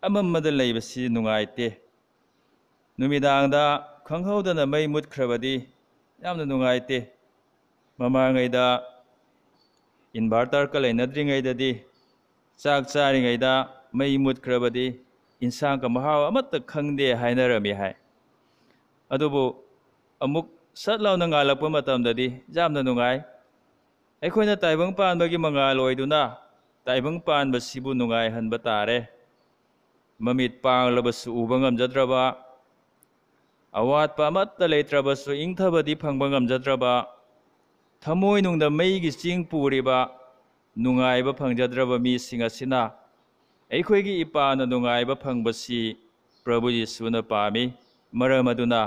ꯑꯃꯝꯕꯗ ꯂꯩꯕꯁꯤ ꯅꯨꯡꯉꯥꯏꯇꯦ꯫ ꯅꯨꯃꯤꯗꯥꯡꯗ ꯈꯪꯍꯧꯗꯅ ꯃꯩ ꯃꯨꯠꯈ꯭ꯔꯕꯗꯤ ꯌꯥꯝꯅ ꯅꯨꯡꯉꯥꯏꯇꯦ꯫ ꯃꯃꯥꯡꯉꯩꯗ ꯏꯟꯚꯔꯇꯔꯒ ꯂꯩꯅꯗ꯭ꯔꯤꯉꯩꯗꯗꯤ ꯆꯥꯛ ꯆꯥꯔꯤꯉꯩꯗ ꯃꯩ ꯃꯨꯠꯈ꯭ꯔꯕꯗꯤ ꯏꯟꯁꯥꯡꯒ ꯃꯍꯥꯎ ꯑꯃꯠꯇ ꯈꯪꯗꯦ ꯍꯥꯏꯅꯔꯝꯃꯤ ꯍꯥꯏ꯫ ꯑꯗꯨꯕꯨ ꯑꯃꯨꯛ ꯁꯠ ꯂꯥꯎꯅ ꯉꯥꯜꯂꯛꯄ ꯃꯇꯝꯗꯗꯤ ꯌꯥꯝꯅ ꯅꯨꯡꯉꯥꯏ꯫ ꯑꯩꯈꯣꯏꯅ ꯇꯥꯏꯕꯪ ꯄꯥꯟꯕꯒꯤ ꯃꯉꯥꯜ ꯑꯣꯏꯗꯨꯅ ꯇꯥꯏꯕꯪ ꯄꯥꯟꯕꯁꯤꯕꯨ ꯅꯨꯡꯉꯥꯏꯍꯟꯕ ꯇꯥꯔꯦ꯫ ꯃꯃꯤꯠ ꯄꯥꯡꯂꯕꯁꯨ ꯎꯕ ꯉꯝꯖꯗ꯭ꯔꯕ, ꯑꯋꯥꯠꯄ ꯑꯃꯠꯇ ꯂꯩꯇ꯭ꯔꯕꯁꯨ ꯏꯪꯊꯕꯗꯤ ꯐꯪꯕ ꯉꯝꯖꯗ꯭ꯔꯕ, ꯊꯃꯣꯏꯅꯨꯡꯗ ꯃꯩꯒꯤ ꯆꯤꯡ ꯄꯨꯔꯤꯕ, ꯅꯨꯡꯉꯥꯏꯕ ꯐꯪꯖꯗ꯭ꯔꯕ ꯃꯤꯁꯤꯡ ꯑꯁꯤꯅ ꯑꯩꯈꯣꯏꯒꯤ ꯏꯄꯥꯅ ꯅꯨꯡꯉꯥꯏꯕ ꯐꯪꯕꯁꯤ ꯄ꯭ꯔꯚꯨ ꯌꯤꯁꯨꯅ ꯄꯥꯝꯃꯤ꯫ ꯃꯔꯝ ꯑꯗꯨꯅ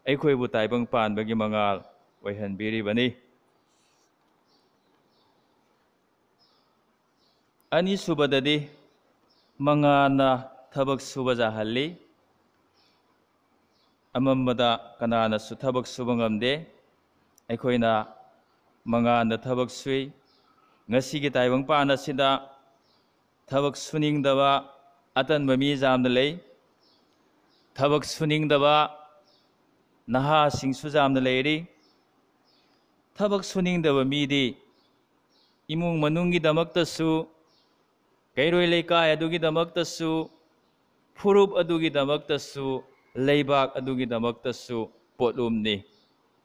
ꯑꯩꯈꯣꯏꯕꯨ ꯇꯥꯏꯕꯪ ꯄꯥꯟꯕꯒꯤ ꯃꯉꯥꯜ ꯑꯣꯏꯍꯟꯕꯤꯔꯤꯕꯅꯤ꯫ ꯑꯅꯤꯁꯨꯕꯗꯗꯤ ꯃꯉꯥꯜꯅ ꯊꯕꯛ ꯁꯨꯕ ꯌꯥꯍꯜꯂꯤ꯫ ꯑꯃꯝꯕꯗ ꯀꯅꯥꯅꯁꯨ ꯊꯕꯛ ꯁꯨꯕ ꯉꯝꯗꯦ꯫ ꯑꯩꯈꯣꯏꯅ ꯃꯉꯥꯜꯗ ꯊꯕꯛ ꯁꯨꯏ꯫ ꯉꯁꯤꯒꯤ ꯇꯥꯏꯕꯪꯄꯥꯟ ꯑꯁꯤꯗ ꯊꯕꯛ ꯁꯨꯅꯤꯡꯗꯕ ꯑꯇꯟꯕ ꯃꯤ ꯌꯥꯝꯅ ꯂꯩ꯫ ꯊꯕꯛ ꯁꯨꯅꯤꯡꯗꯕ ꯅꯍꯥꯁꯤꯡꯁꯨ ꯌꯥꯝꯅ ꯂꯩꯔꯤ꯫ ꯊꯕꯛ ꯁꯨꯅꯤꯡꯗꯕ ꯃꯤꯗꯤ ꯏꯃꯨꯡ ꯃꯅꯨꯡꯒꯤꯗꯃꯛꯇꯁꯨ, ꯀꯩꯔꯣꯏ ꯂꯩꯀꯥꯏ ꯑꯗꯨꯒꯤꯗꯃꯛꯇꯁꯨ, ꯐꯨꯔꯨꯞ ꯑꯗꯨꯒꯤꯗꯃꯛꯇꯁꯨ, ꯂꯩꯕꯥꯛ ꯑꯗꯨꯒꯤꯗꯃꯛꯇꯁꯨ ꯄꯣꯠꯂꯨꯝꯅꯤ꯫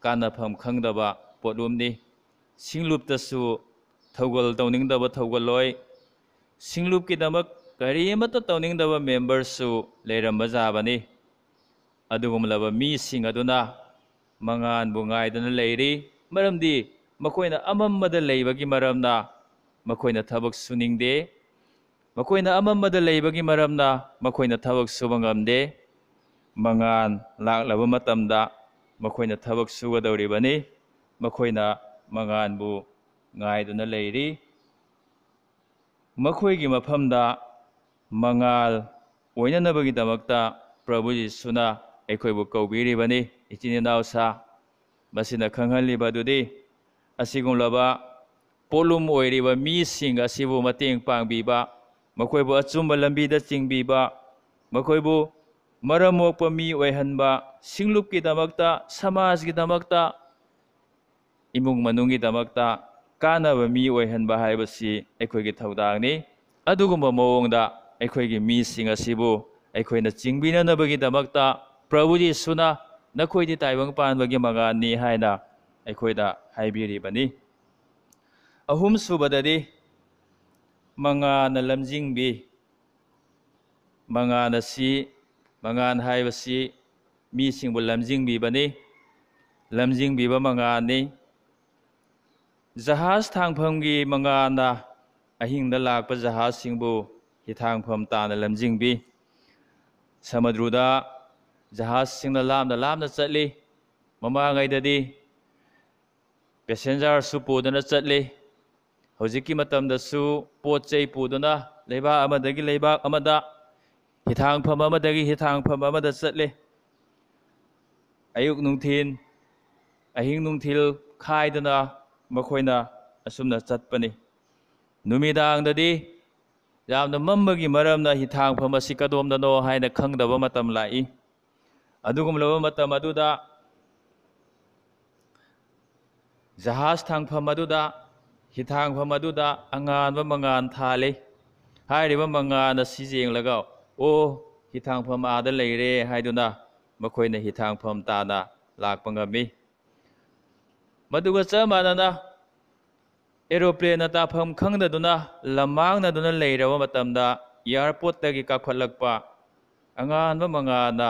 ꯀꯥꯟꯅꯐꯝ ꯈꯪꯗꯕ ꯄꯣꯠꯂꯨꯝꯅꯤ꯫ ꯁꯤꯡꯂꯨꯞꯇꯁꯨ ꯊꯧꯒꯜ ꯇꯧꯅꯤꯡꯗꯕ ꯊꯧꯒꯜꯂꯣꯏ, ꯁꯤꯡꯂꯨꯞꯀꯤꯗꯃꯛ ꯀꯔꯤ ꯑꯃꯠꯇ ꯇꯧꯅꯤꯡꯗꯕ ꯃꯦꯝꯕꯔꯁꯨ ꯂꯩꯔꯝꯕ ꯌꯥꯕꯅꯤ꯫ ꯑꯗꯨꯒꯨꯝꯂꯕ ꯃꯤꯁꯤꯡ ꯑꯗꯨꯅ ꯃꯉꯥꯜꯕꯨ ꯉꯥꯏꯗꯨꯅ ꯂꯩꯔꯤ, ꯃꯔꯝꯗꯤ ꯃꯈꯣꯏꯅ ꯑꯃꯝꯕꯗ ꯂꯩꯕꯒꯤ ꯃꯔꯝꯅ ꯃꯈꯣꯏꯅ ꯊꯕꯛ ꯁꯨꯅꯤꯡꯗꯦ꯫ ꯃꯈꯣꯏꯅ ꯑꯃꯝꯕꯗ ꯂꯩꯕꯒꯤ ꯃꯔꯝꯅ ꯃꯈꯣꯏꯅ ꯊꯕꯛ ꯁꯨꯕ ꯉꯝꯗꯦ꯫ ꯃꯉꯥꯜ ꯂꯥꯛꯂꯕ ꯃꯇꯝꯗ ꯃꯈꯣꯏꯅ ꯊꯕꯛ ꯁꯨꯒꯗꯧꯔꯤꯕꯅꯤ꯫ ꯃꯈꯣꯏꯅ ꯃꯉꯥꯜꯕꯨ ꯉꯥꯏꯗꯨꯅ ꯂꯩꯔꯤ꯫ ꯃꯈꯣꯏꯒꯤ ꯃꯐꯝꯗ ꯃꯉꯥꯜ ꯑꯣꯏꯅꯅꯕꯒꯤꯗꯃꯛꯇ ꯄ꯭ꯔꯚꯨ ꯌꯤꯁꯨꯅ ꯑꯩꯈꯣꯏꯕꯨ ꯀꯧꯕꯤꯔꯤꯕꯅꯤ꯫ ꯏꯆꯤꯟ ꯏꯅꯥꯎꯁꯥ, ꯃꯁꯤꯅ ꯈꯪꯍꯜꯂꯤꯕ ꯑꯗꯨꯗꯤ ꯑꯁꯤꯒꯨꯝꯂꯕ ꯄꯣꯠꯂꯨꯝ ꯑꯣꯏꯔꯤꯕ ꯃꯤꯁꯤꯡ ꯑꯁꯤꯕꯨ ꯃꯇꯦꯡ ꯄꯥꯡꯕꯤꯕ, ꯃꯈꯣꯏꯕꯨ ꯑꯆꯨꯝꯕ ꯂꯝꯕꯤꯗ ꯆꯤꯡꯕꯤꯕ, ꯃꯈꯣꯏꯕꯨ ꯃꯔꯝ ꯃꯣꯛꯄ ꯃꯤ ꯑꯣꯏꯍꯟꯕ, ꯁꯤꯡꯂꯨꯞꯀꯤꯗꯃꯛꯇ, ꯁꯃꯥꯖꯒꯤꯗꯃꯛꯇ, ꯏꯃꯨꯡ ꯃꯅꯨꯡꯒꯤꯗꯃꯛꯇ ꯀꯥꯟꯅꯕ ꯃꯤ ꯑꯣꯏꯍꯟꯕ ꯍꯥꯏꯕꯁꯤ ꯑꯩꯈꯣꯏꯒꯤ ꯊꯧꯗꯥꯡꯅꯤ꯫ ꯑꯗꯨꯒꯨꯝꯕ ꯃꯑꯣꯡꯗ ꯑꯩꯈꯣꯏꯒꯤ ꯃꯤꯁꯤꯡ ꯑꯁꯤꯕꯨ ꯑꯩꯈꯣꯏꯅ ꯆꯤꯡꯕꯤꯅꯅꯕꯒꯤꯗꯃꯛꯇ ꯄ꯭ꯔꯚꯨ ꯌꯤꯁꯨꯅ "ꯅꯈꯣꯏꯗꯤ ꯇꯥꯏꯕꯪ ꯄꯥꯟꯕꯒꯤ ꯃꯉꯥꯜꯅꯤ" ꯍꯥꯏꯅ ꯑꯩꯈꯣꯏꯗ ꯍꯥꯏꯕꯤꯔꯤꯕꯅꯤ꯫ ꯑꯍꯨꯝꯁꯨꯕꯗꯗꯤ, ꯃꯉꯥꯜꯅ ꯂꯝꯖꯤꯡꯕꯤ꯫ ꯃꯉꯥꯜ ꯑꯁꯤ, ꯃꯉꯥꯜ ꯍꯥꯏꯕꯁꯤ ꯃꯤꯁꯤꯡꯕꯨ ꯂꯝꯖꯤꯡꯕꯤꯕꯅꯤ, ꯂꯝꯖꯤꯡꯕꯤꯕ ꯃꯉꯥꯜꯅꯤ꯫ ꯖꯍꯥꯖ ꯊꯥꯡꯐꯝꯒꯤ ꯃꯉꯥꯜꯅ ꯑꯍꯤꯡꯗ ꯂꯥꯛꯄ ꯖꯍꯥꯖꯁꯤꯡꯕꯨ ꯍꯤꯊꯥꯡꯐꯝ ꯇꯥꯟꯅ ꯂꯝꯖꯤꯡꯕꯤ꯫ ꯁꯃꯨꯗ꯭ꯔꯗ ꯖꯍꯥꯖꯁꯤꯡꯅ ꯂꯥꯞꯅ ꯂꯥꯞꯅ ꯆꯠꯂꯤ꯫ ꯃꯃꯥꯡꯉꯩꯗꯗꯤ ꯄꯦꯁꯦꯟꯖꯔꯁꯨ ꯄꯨꯗꯨꯅ ꯆꯠꯂꯤ꯫ ꯍꯧꯖꯤꯛꯀꯤ ꯃꯇꯝꯗꯁꯨ ꯄꯣꯠ ꯆꯩ ꯄꯨꯗꯨꯅ ꯂꯩꯕꯥꯛ ꯑꯃꯗꯒꯤ ꯂꯩꯕꯥꯛ ꯑꯃꯗ, ꯍꯤꯊꯥꯡꯐꯝ ꯑꯃꯗꯒꯤ ꯍꯤꯊꯥꯡꯐꯝ ꯑꯃꯗ ꯆꯠꯂꯤ꯫ ꯑꯌꯨꯛ ꯅꯨꯡꯊꯤꯜ, ꯑꯍꯤꯡ ꯅꯨꯡꯊꯤꯜ ꯈꯥꯏꯗꯅ ꯃꯈꯣꯏꯅ ꯑꯁꯨꯝꯅ ꯆꯠꯄꯅꯤ꯫ ꯅꯨꯃꯤꯗꯥꯡꯗꯗꯤ ꯌꯥꯝꯅ ꯃꯝꯕꯒꯤ ꯃꯔꯝꯅ ꯍꯤꯊꯥꯡꯐꯝ ꯑꯁꯤ ꯀꯗꯣꯝꯗꯅꯣ ꯍꯥꯏꯅ ꯈꯪꯗꯕ ꯃꯇꯝ ꯂꯥꯛꯏ꯫ ꯑꯗꯨꯒꯨꯝꯂꯕ ꯃꯇꯝ ꯑꯗꯨꯗ ꯖꯍꯥꯖ ꯊꯥꯡꯐꯝ ꯑꯗꯨꯗ, ꯍꯤꯊꯥꯡꯐꯝ ꯑꯗꯨꯗ ꯑꯉꯥꯟꯕ ꯃꯉꯥꯜ ꯊꯥꯜꯂꯤ꯫ ꯍꯥꯏꯔꯤꯕ ꯃꯉꯥꯜ ꯑꯁꯤ ꯌꯦꯡꯂꯒ, "ꯑꯣ, ꯍꯤꯊꯥꯡꯐꯝ ꯑꯥꯗ ꯂꯩꯔꯦ" ꯍꯥꯏꯗꯨꯅ ꯃꯈꯣꯏꯅ ꯍꯤꯊꯥꯡꯐꯝ ꯇꯥꯟꯅ ꯂꯥꯛꯄ ꯉꯝꯃꯤ꯫ ꯃꯗꯨꯒ ꯆꯞ ꯃꯥꯟꯅꯅ, ꯑꯦꯔꯣꯄ꯭ꯂꯦꯟꯅ ꯇꯥꯐꯝ ꯈꯪꯗꯗꯨꯅ ꯂꯝꯃꯥꯡꯅꯗꯨꯅ ꯂꯩꯔꯕ ꯃꯇꯝꯗ, ꯑꯦꯌꯥꯔꯄꯣꯔꯠꯇꯒꯤ ꯀꯥꯈꯠꯂꯛꯄ ꯑꯉꯥꯟꯕ ꯃꯉꯥꯜꯅ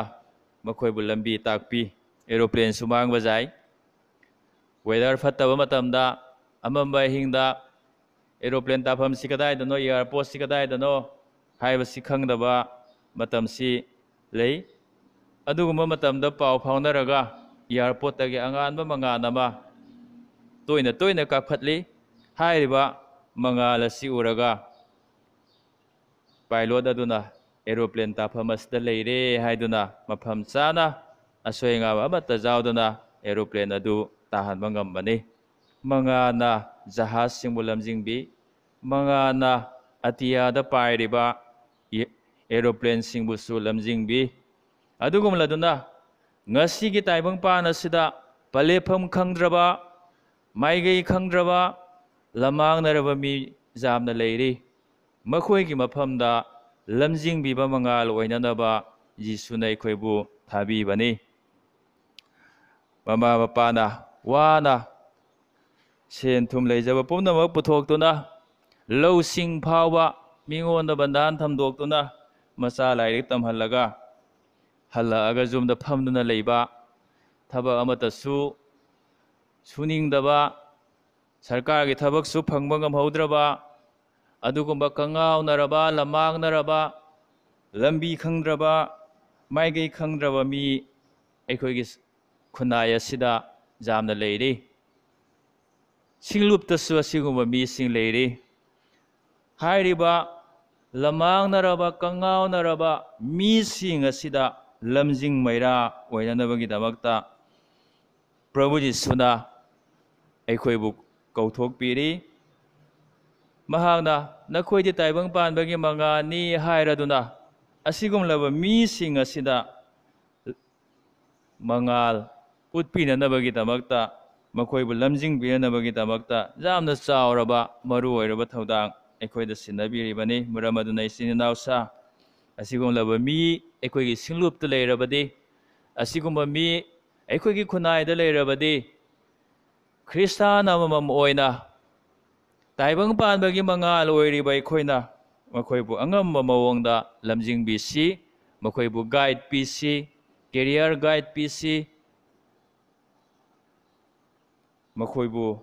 ꯃꯈꯣꯏꯕꯨ ꯂꯝꯕꯤ ꯇꯥꯛꯄꯤ꯫ ꯑꯦꯔꯣꯄ꯭ꯂꯦꯟ ꯁꯨꯃꯥꯡ ꯕꯖꯥꯏ꯫ ꯋꯦꯗꯔ ꯐꯠꯇꯕ ꯃꯇꯝꯗ, ꯑꯃꯝꯕ ꯑꯍꯤꯡꯗ ꯑꯦꯔꯣꯄ꯭ꯂꯦꯟ ꯇꯥꯐꯝꯁꯤ ꯀꯗꯥꯏꯗꯅꯣ, ꯑꯦꯌꯥꯔꯄꯣꯔꯠꯁꯤ ꯀꯗꯥꯏꯗꯅꯣ ꯍꯥꯏꯕꯁꯤ ꯈꯪꯗꯕ ꯃꯇꯝꯁꯤ ꯂꯩ꯫ ꯑꯗꯨꯒꯨꯝꯕ ꯃꯇꯝꯗ ꯄꯥꯎ ꯐꯥꯎꯅꯔꯒ ꯑꯦꯌꯥꯔꯄꯣꯔꯠꯇꯒꯤ ꯑꯉꯥꯟꯕ ꯃꯉꯥꯜ ꯑꯃ ꯇꯣꯏꯅ ꯇꯣꯏꯅ ꯀꯥꯞꯈꯠꯂꯤ꯫ ꯍꯥꯏꯔꯤꯕ ꯃꯉꯥꯜ ꯑꯁꯤ ꯎꯔꯒ ꯄꯥꯏꯂꯣꯠ ꯑꯗꯨꯅ ꯑꯦꯔꯣꯄ꯭ꯂꯦꯟ ꯇꯥꯐꯝ ꯑꯁꯤꯗ ꯂꯩꯔꯦ ꯍꯥꯏꯗꯨꯅ ꯃꯐꯝ ꯆꯥꯅ ꯑꯁꯣꯏ ꯑꯉꯥꯝ ꯑꯃꯠꯇ ꯌꯥꯎꯗꯅ ꯑꯦꯔꯣꯄ꯭ꯂꯦꯟ ꯑꯗꯨ ꯇꯥꯍꯟꯕ ꯉꯝꯕꯅꯤ꯫ ꯃꯉꯥꯜꯅ ꯖꯍꯥꯖꯁꯤꯡꯕꯨ ꯂꯝꯖꯤꯡꯕꯤ, ꯃꯉꯥꯜꯅ ꯑꯇꯤꯌꯥꯗ ꯄꯥꯏꯔꯤꯕ ꯑꯦ-, ꯑꯦꯔꯣꯄ꯭ꯂꯦꯟꯁꯤꯡꯕꯨꯁꯨ ꯂꯝꯖꯤꯡꯕꯤ꯫ ꯑꯗꯨꯒꯨꯝꯂꯗꯨꯅ ꯉꯁꯤꯒꯤ ꯇꯥꯏꯕꯪꯄꯥꯟ ꯑꯁꯤꯗ ꯄꯂꯦꯐꯝ ꯈꯪꯗ꯭ꯔꯕ, ꯃꯥꯏꯀꯩ ꯈꯪꯗ꯭ꯔꯕ, ꯂꯃꯥꯡꯅꯔꯕ ꯃꯤ ꯌꯥꯝꯅ ꯂꯩꯔꯤ꯫ ꯃꯈꯣꯏꯒꯤ ꯃꯐꯝꯗ ꯂꯝꯖꯤꯡꯕꯤꯕ ꯃꯉꯥꯜ ꯑꯣꯏꯅꯅꯕ ꯖꯤꯁꯨꯅ ꯑꯩꯈꯣꯏꯕꯨ ꯊꯥꯕꯤꯕꯅꯤ꯫ ꯃꯃꯥ ꯃꯄꯥꯅ ꯋꯥꯅ ꯁꯦꯟ ꯊꯨꯝ ꯂꯩꯖꯕ ꯄꯨꯝꯅꯃꯛ ꯄꯨꯊꯣꯛꯇꯨꯅ, ꯂꯧꯁꯤꯡ ꯐꯥꯎꯕ ꯃꯤꯉꯣꯟꯗ ꯕꯟꯗꯥꯟ ꯊꯝꯗꯣꯛꯇꯨꯅ ꯃꯆꯥ ꯂꯥꯏꯔꯤꯛ ꯇꯝꯍꯜꯂꯒ ꯍꯜꯂꯛꯑꯒ ꯌꯨꯝꯗ ꯐꯝꯗꯨꯅ ꯂꯩꯕ, ꯊꯕꯛ ꯑꯃꯠꯇꯁꯨ ꯁꯨꯅꯤꯡꯗꯕ, ꯁꯔꯀꯥꯔꯒꯤ ꯊꯕꯛꯁꯨ ꯐꯪꯕ ꯉꯝꯍꯧꯗ꯭ꯔꯕ, ꯑꯗꯨꯒꯨꯝꯕ ꯀꯉꯥꯎꯅꯔꯕ, ꯂꯃꯥꯡꯅꯔꯕ, ꯂꯝꯕꯤ ꯈꯪꯗ꯭ꯔꯕ, ꯃꯥꯏꯀꯩ ꯈꯪꯗ꯭ꯔꯕ ꯃꯤ ꯑꯩꯈꯣꯏꯒꯤ ꯈꯨꯟꯅꯥꯏ ꯑꯁꯤꯗ ꯌꯥꯝꯅ ꯂꯩꯔꯤ꯫ ꯁꯤꯡꯂꯨꯞꯇꯁꯨ ꯑꯁꯤꯒꯨꯝꯕ ꯃꯤꯁꯤꯡ ꯂꯩꯔꯤ꯫ ꯍꯥꯏꯔꯤꯕ ꯂꯃꯥꯡꯅꯔꯕ, ꯀꯉꯥꯎꯅꯔꯕ ꯃꯤꯁꯤꯡ ꯑꯁꯤꯗ ꯂꯝꯖꯤꯡ ꯃꯩꯔꯥ ꯑꯣꯏꯅꯅꯕꯒꯤꯗꯃꯛꯇ ꯄ꯭ꯔꯚꯨ ꯖꯤꯁꯨꯅ ꯑꯩꯈꯣꯏꯕꯨ ꯀꯧꯊꯣꯛꯄꯤꯔꯤ꯫ ꯃꯍꯥꯛꯅ, "ꯅꯈꯣꯏꯗꯤ ꯇꯥꯏꯕꯪ ꯄꯥꯟꯕꯒꯤ ꯃꯉꯥꯜꯅꯤ" ꯍꯥꯏꯔꯗꯨꯅ, ꯑꯁꯤꯒꯨꯝꯂꯕ ꯃꯤꯁꯤꯡ ꯑꯁꯤꯗ ꯃꯉꯥꯜ ꯎꯠꯄꯤꯅꯅꯕꯒꯤꯗꯃꯛꯇ, ꯃꯈꯣꯏꯕꯨ ꯂꯝꯖꯤꯡꯕꯤꯅꯅꯕꯒꯤꯗꯃꯛꯇ ꯌꯥꯝꯅ ꯆꯥꯎꯔꯕ, ꯃꯔꯨ ꯑꯣꯏꯔꯕ ꯊꯧꯗꯥꯡ ꯑꯩꯈꯣꯏꯗ ꯁꯤꯟꯅꯕꯤꯔꯤꯕꯅꯤ꯫ ꯃꯔꯝ ꯑꯗꯨꯅ, ꯏꯆꯤꯟ ꯏꯅꯥꯎꯁꯥ, ꯑꯁꯤꯒꯨꯝꯂꯕ ꯃꯤ ꯑꯩꯈꯣꯏꯒꯤ ꯁꯤꯡꯂꯨꯞꯇ ꯂꯩꯔꯕꯗꯤ, ꯑꯁꯤꯒꯨꯝꯕ ꯃꯤ ꯑꯩꯈꯣꯏꯒꯤ ꯈꯨꯟꯅꯥꯏꯗ ꯂꯩꯔꯕꯗꯤ, ꯈ꯭ꯔꯤꯁꯇꯥꯟ ꯑꯃꯃꯝ ꯑꯣꯏꯅ ꯇꯥꯏꯕꯪ ꯄꯥꯟꯕꯒꯤ ꯃꯉꯥꯜ ꯑꯣꯏꯔꯤꯕ ꯑꯩꯈꯣꯏꯅ ꯃꯈꯣꯏꯕꯨ ꯑꯉꯝꯕ ꯃꯑꯣꯡꯗ ꯂꯝꯖꯤꯡꯕꯤꯁꯤ, ꯃꯈꯣꯏꯕꯨ ꯒꯥꯏꯗ ꯄꯤꯁꯤ, ꯀꯦꯔꯤꯌꯔ ꯒꯥꯏꯗ ꯄꯤꯁꯤ, ꯃꯈꯣꯏꯕꯨ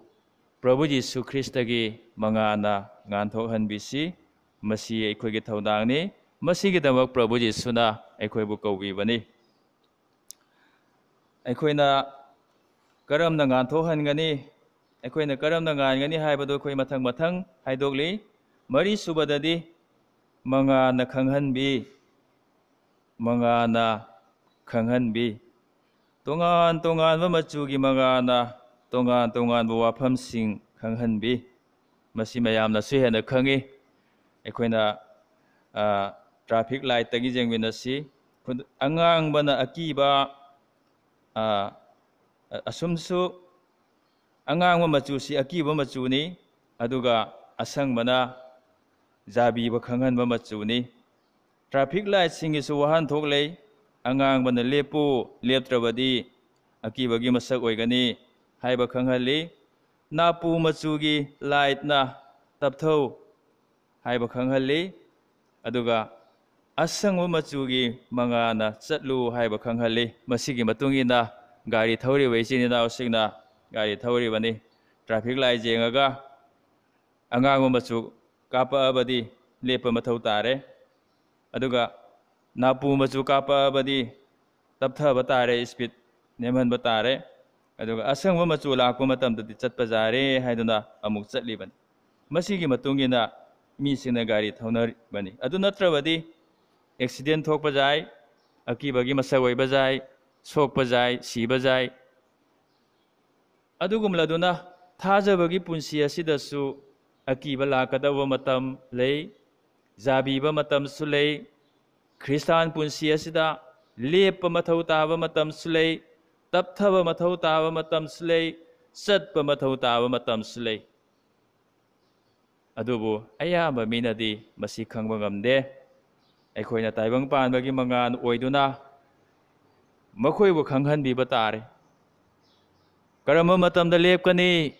ꯄ꯭ꯔꯚꯨ ꯖꯤꯁꯨ ꯈ꯭ꯔꯤꯁꯇꯒꯤ ꯃꯉꯥꯜꯅ ꯉꯥꯟꯊꯣꯛꯍꯟꯕꯤꯁꯤ꯫ ꯃꯁꯤ ꯑꯩꯈꯣꯏꯒꯤ ꯊꯧꯗꯥꯡꯅꯤ꯫ ꯃꯁꯤꯒꯤꯗꯃꯛ ꯄ꯭ꯔꯚꯨ ꯖꯤꯁꯨꯅ ꯑꯩꯈꯣꯏꯕꯨ ꯀꯧꯕꯤꯕꯅꯤ꯫ ꯑꯩꯈꯣꯏꯅ ꯀꯔꯝꯅ ꯉꯥꯟꯊꯣꯛꯍꯟꯒꯅꯤ, ꯑꯩꯈꯣꯏꯅ ꯀꯔꯝꯅ ꯉꯥꯟꯒꯅꯤ ꯍꯥꯏꯕꯗꯨ ꯑꯩꯈꯣꯏ ꯃꯊꯪ ꯃꯊꯪ ꯍꯥꯏꯗꯣꯛꯂꯤ꯫ ꯃꯔꯤꯁꯨꯕꯗꯗꯤ ꯃꯉꯥꯜꯅ ꯈꯪꯍꯟꯕꯤ, ꯃꯉꯥꯜꯅ ꯈꯪꯍꯟꯕꯤ꯫ ꯇꯣꯉꯥꯟ ꯇꯣꯉꯥꯟꯕ ꯃꯆꯨꯒꯤ ꯃꯉꯥꯜꯅ ꯇꯣꯉꯥꯟ ꯇꯣꯉꯥꯟꯕ ꯋꯥꯐꯝꯁꯤꯡ ꯈꯪꯍꯟꯕꯤ꯫ ꯃꯁꯤ ꯃꯌꯥꯝꯅꯁꯨ ꯍꯦꯟꯅ ꯈꯪꯏ꯫ ꯑꯩꯈꯣꯏꯅ, ꯑ, ꯇ꯭ꯔꯥꯐꯤꯛ ꯂꯥꯏꯠꯇꯒꯤ ꯌꯦꯡꯃꯤꯟꯅꯁꯤ꯫ ꯑꯉꯥꯡꯕꯅ ꯑꯀꯤꯕ, ꯑ, ꯑꯁꯨꯝꯁꯨ ꯑꯉꯥꯡꯕ ꯃꯆꯨꯁꯤ ꯑꯀꯤꯕ ꯃꯆꯨꯅꯤ, ꯑꯗꯨꯒ ꯑꯁꯪꯕꯅ ꯖꯥꯕꯤꯕ ꯈꯪꯍꯟꯕ ꯃꯆꯨꯅꯤ꯫ Traffic lightꯁꯤꯡꯒꯤꯁꯨ ꯋꯥꯍꯟꯊꯣꯛ ꯂꯩ꯫ ꯑꯉꯥꯡꯕꯅ ꯂꯦꯞꯄꯨ, ꯂꯦꯞꯇ꯭ꯔꯕꯗꯤ ꯑꯀꯤꯕꯒꯤ ꯃꯁꯛ ꯑꯣꯏꯒꯅꯤ ꯍꯥꯏꯕ ꯈꯪꯍꯜꯂꯤ꯫ ꯅꯥꯄꯨ ꯃꯆꯨꯒꯤ lightꯅ ꯇꯞꯊꯧ ꯍꯥꯏꯕ ꯈꯪꯍꯜꯂꯤ꯫ ꯑꯗꯨꯒ ꯑꯁꯪꯕ ꯃꯆꯨꯒꯤ ꯃꯉꯥꯜꯅ ꯆꯠꯂꯨ ꯍꯥꯏꯕ ꯈꯪꯍꯜꯂꯤ꯫ ꯃꯁꯤꯒꯤ ꯃꯇꯨꯡ ꯏꯟꯅ ꯒꯥꯔꯤ ꯊꯧꯔꯤꯕ ꯏꯆꯤꯟ ꯏꯅꯥꯎꯁꯤꯡꯅ ꯒꯥꯔꯤ ꯊꯧꯔꯤꯕꯅꯤ꯫ Traffic light ꯌꯦꯡꯉꯒ ꯑꯉꯥꯡꯕ ꯃꯆꯨ ꯀꯥꯞꯄꯛꯑꯕꯗꯤ ꯂꯦꯞꯄ ꯃꯊꯧ ꯇꯥꯔꯦ꯫ ꯑꯗꯨꯒ ꯅꯥꯄꯨ ꯃꯆꯨ ꯀꯥꯞꯄꯛꯑꯕꯗꯤ ꯇꯞꯊꯕ ꯇꯥꯔꯦ, speed ꯅꯦꯝꯍꯟꯕ ꯇꯥꯔꯦ꯫ ꯑꯗꯨꯒ ꯑꯁꯪꯕ ꯃꯆꯨ ꯂꯥꯛꯄ ꯃꯇꯝꯗꯗꯤ ꯆꯠꯄ ꯌꯥꯔꯦ ꯍꯥꯏꯗꯨꯅ ꯑꯃꯨꯛ ꯆꯠꯂꯤꯕꯅꯤ꯫ ꯃꯁꯤꯒꯤ ꯃꯇꯨꯡ ꯏꯟꯅ ꯃꯤꯁꯤꯡꯅ ꯒꯥꯔꯤ ꯊꯧꯅꯔꯤꯕꯅꯤ꯫ ꯑꯗꯨ ꯅꯠꯇ꯭ꯔꯕꯗꯤ accident ꯊꯣꯛꯄ ꯌꯥꯏ, ꯑꯀꯤꯕꯒꯤ ꯃꯁꯛ ꯑꯣꯏꯕ ꯌꯥꯏ, ꯁꯣꯛꯄ ꯌꯥꯏ, ꯁꯤꯕ ꯌꯥꯏ꯫ ꯑꯗꯨꯒꯨꯝꯂꯗꯨꯅ ꯊꯥꯖꯕꯒꯤ ꯄꯨꯟꯁꯤ ꯑꯁꯤꯗꯁꯨ ꯑꯀꯤꯕ ꯂꯥꯛꯀꯗꯧꯕ ꯃꯇꯝ ꯂꯩ, ꯖꯥꯕꯤꯕ ꯃꯇꯝꯁꯨ ꯂꯩ꯫ ꯈ꯭ꯔꯤꯁꯇꯥꯟ ꯄꯨꯟꯁꯤ ꯑꯁꯤꯗ ꯂꯦꯞꯄ ꯃꯊꯧ ꯇꯥꯕ ꯃꯇꯝꯁꯨ ꯂꯩ, ꯇꯞꯊꯕ ꯃꯊꯧ ꯇꯥꯕ ꯃꯇꯝꯁꯨ ꯂꯩ, ꯆꯠꯄ ꯃꯊꯧ ꯇꯥꯕ ꯃꯇꯝꯁꯨ ꯂꯩ꯫ ꯑꯗꯨꯕꯨ ꯑꯌꯥꯝꯕ ꯃꯤꯅꯗꯤ ꯃꯁꯤ ꯈꯪꯕ ꯉꯝꯗꯦ꯫ ꯑꯩꯈꯣꯏꯅ ꯇꯥꯏꯕꯪ ꯄꯥꯟꯕꯒꯤ ꯃꯉꯥꯜ ꯑꯣꯏꯗꯨꯅ ꯃꯈꯣꯏꯕꯨ ꯈꯪꯍꯟꯕꯤꯕ ꯇꯥꯔꯦ꯫ ꯀꯔꯝꯕ ꯃꯇꯝꯗ ꯂꯦꯞꯀꯅꯤ,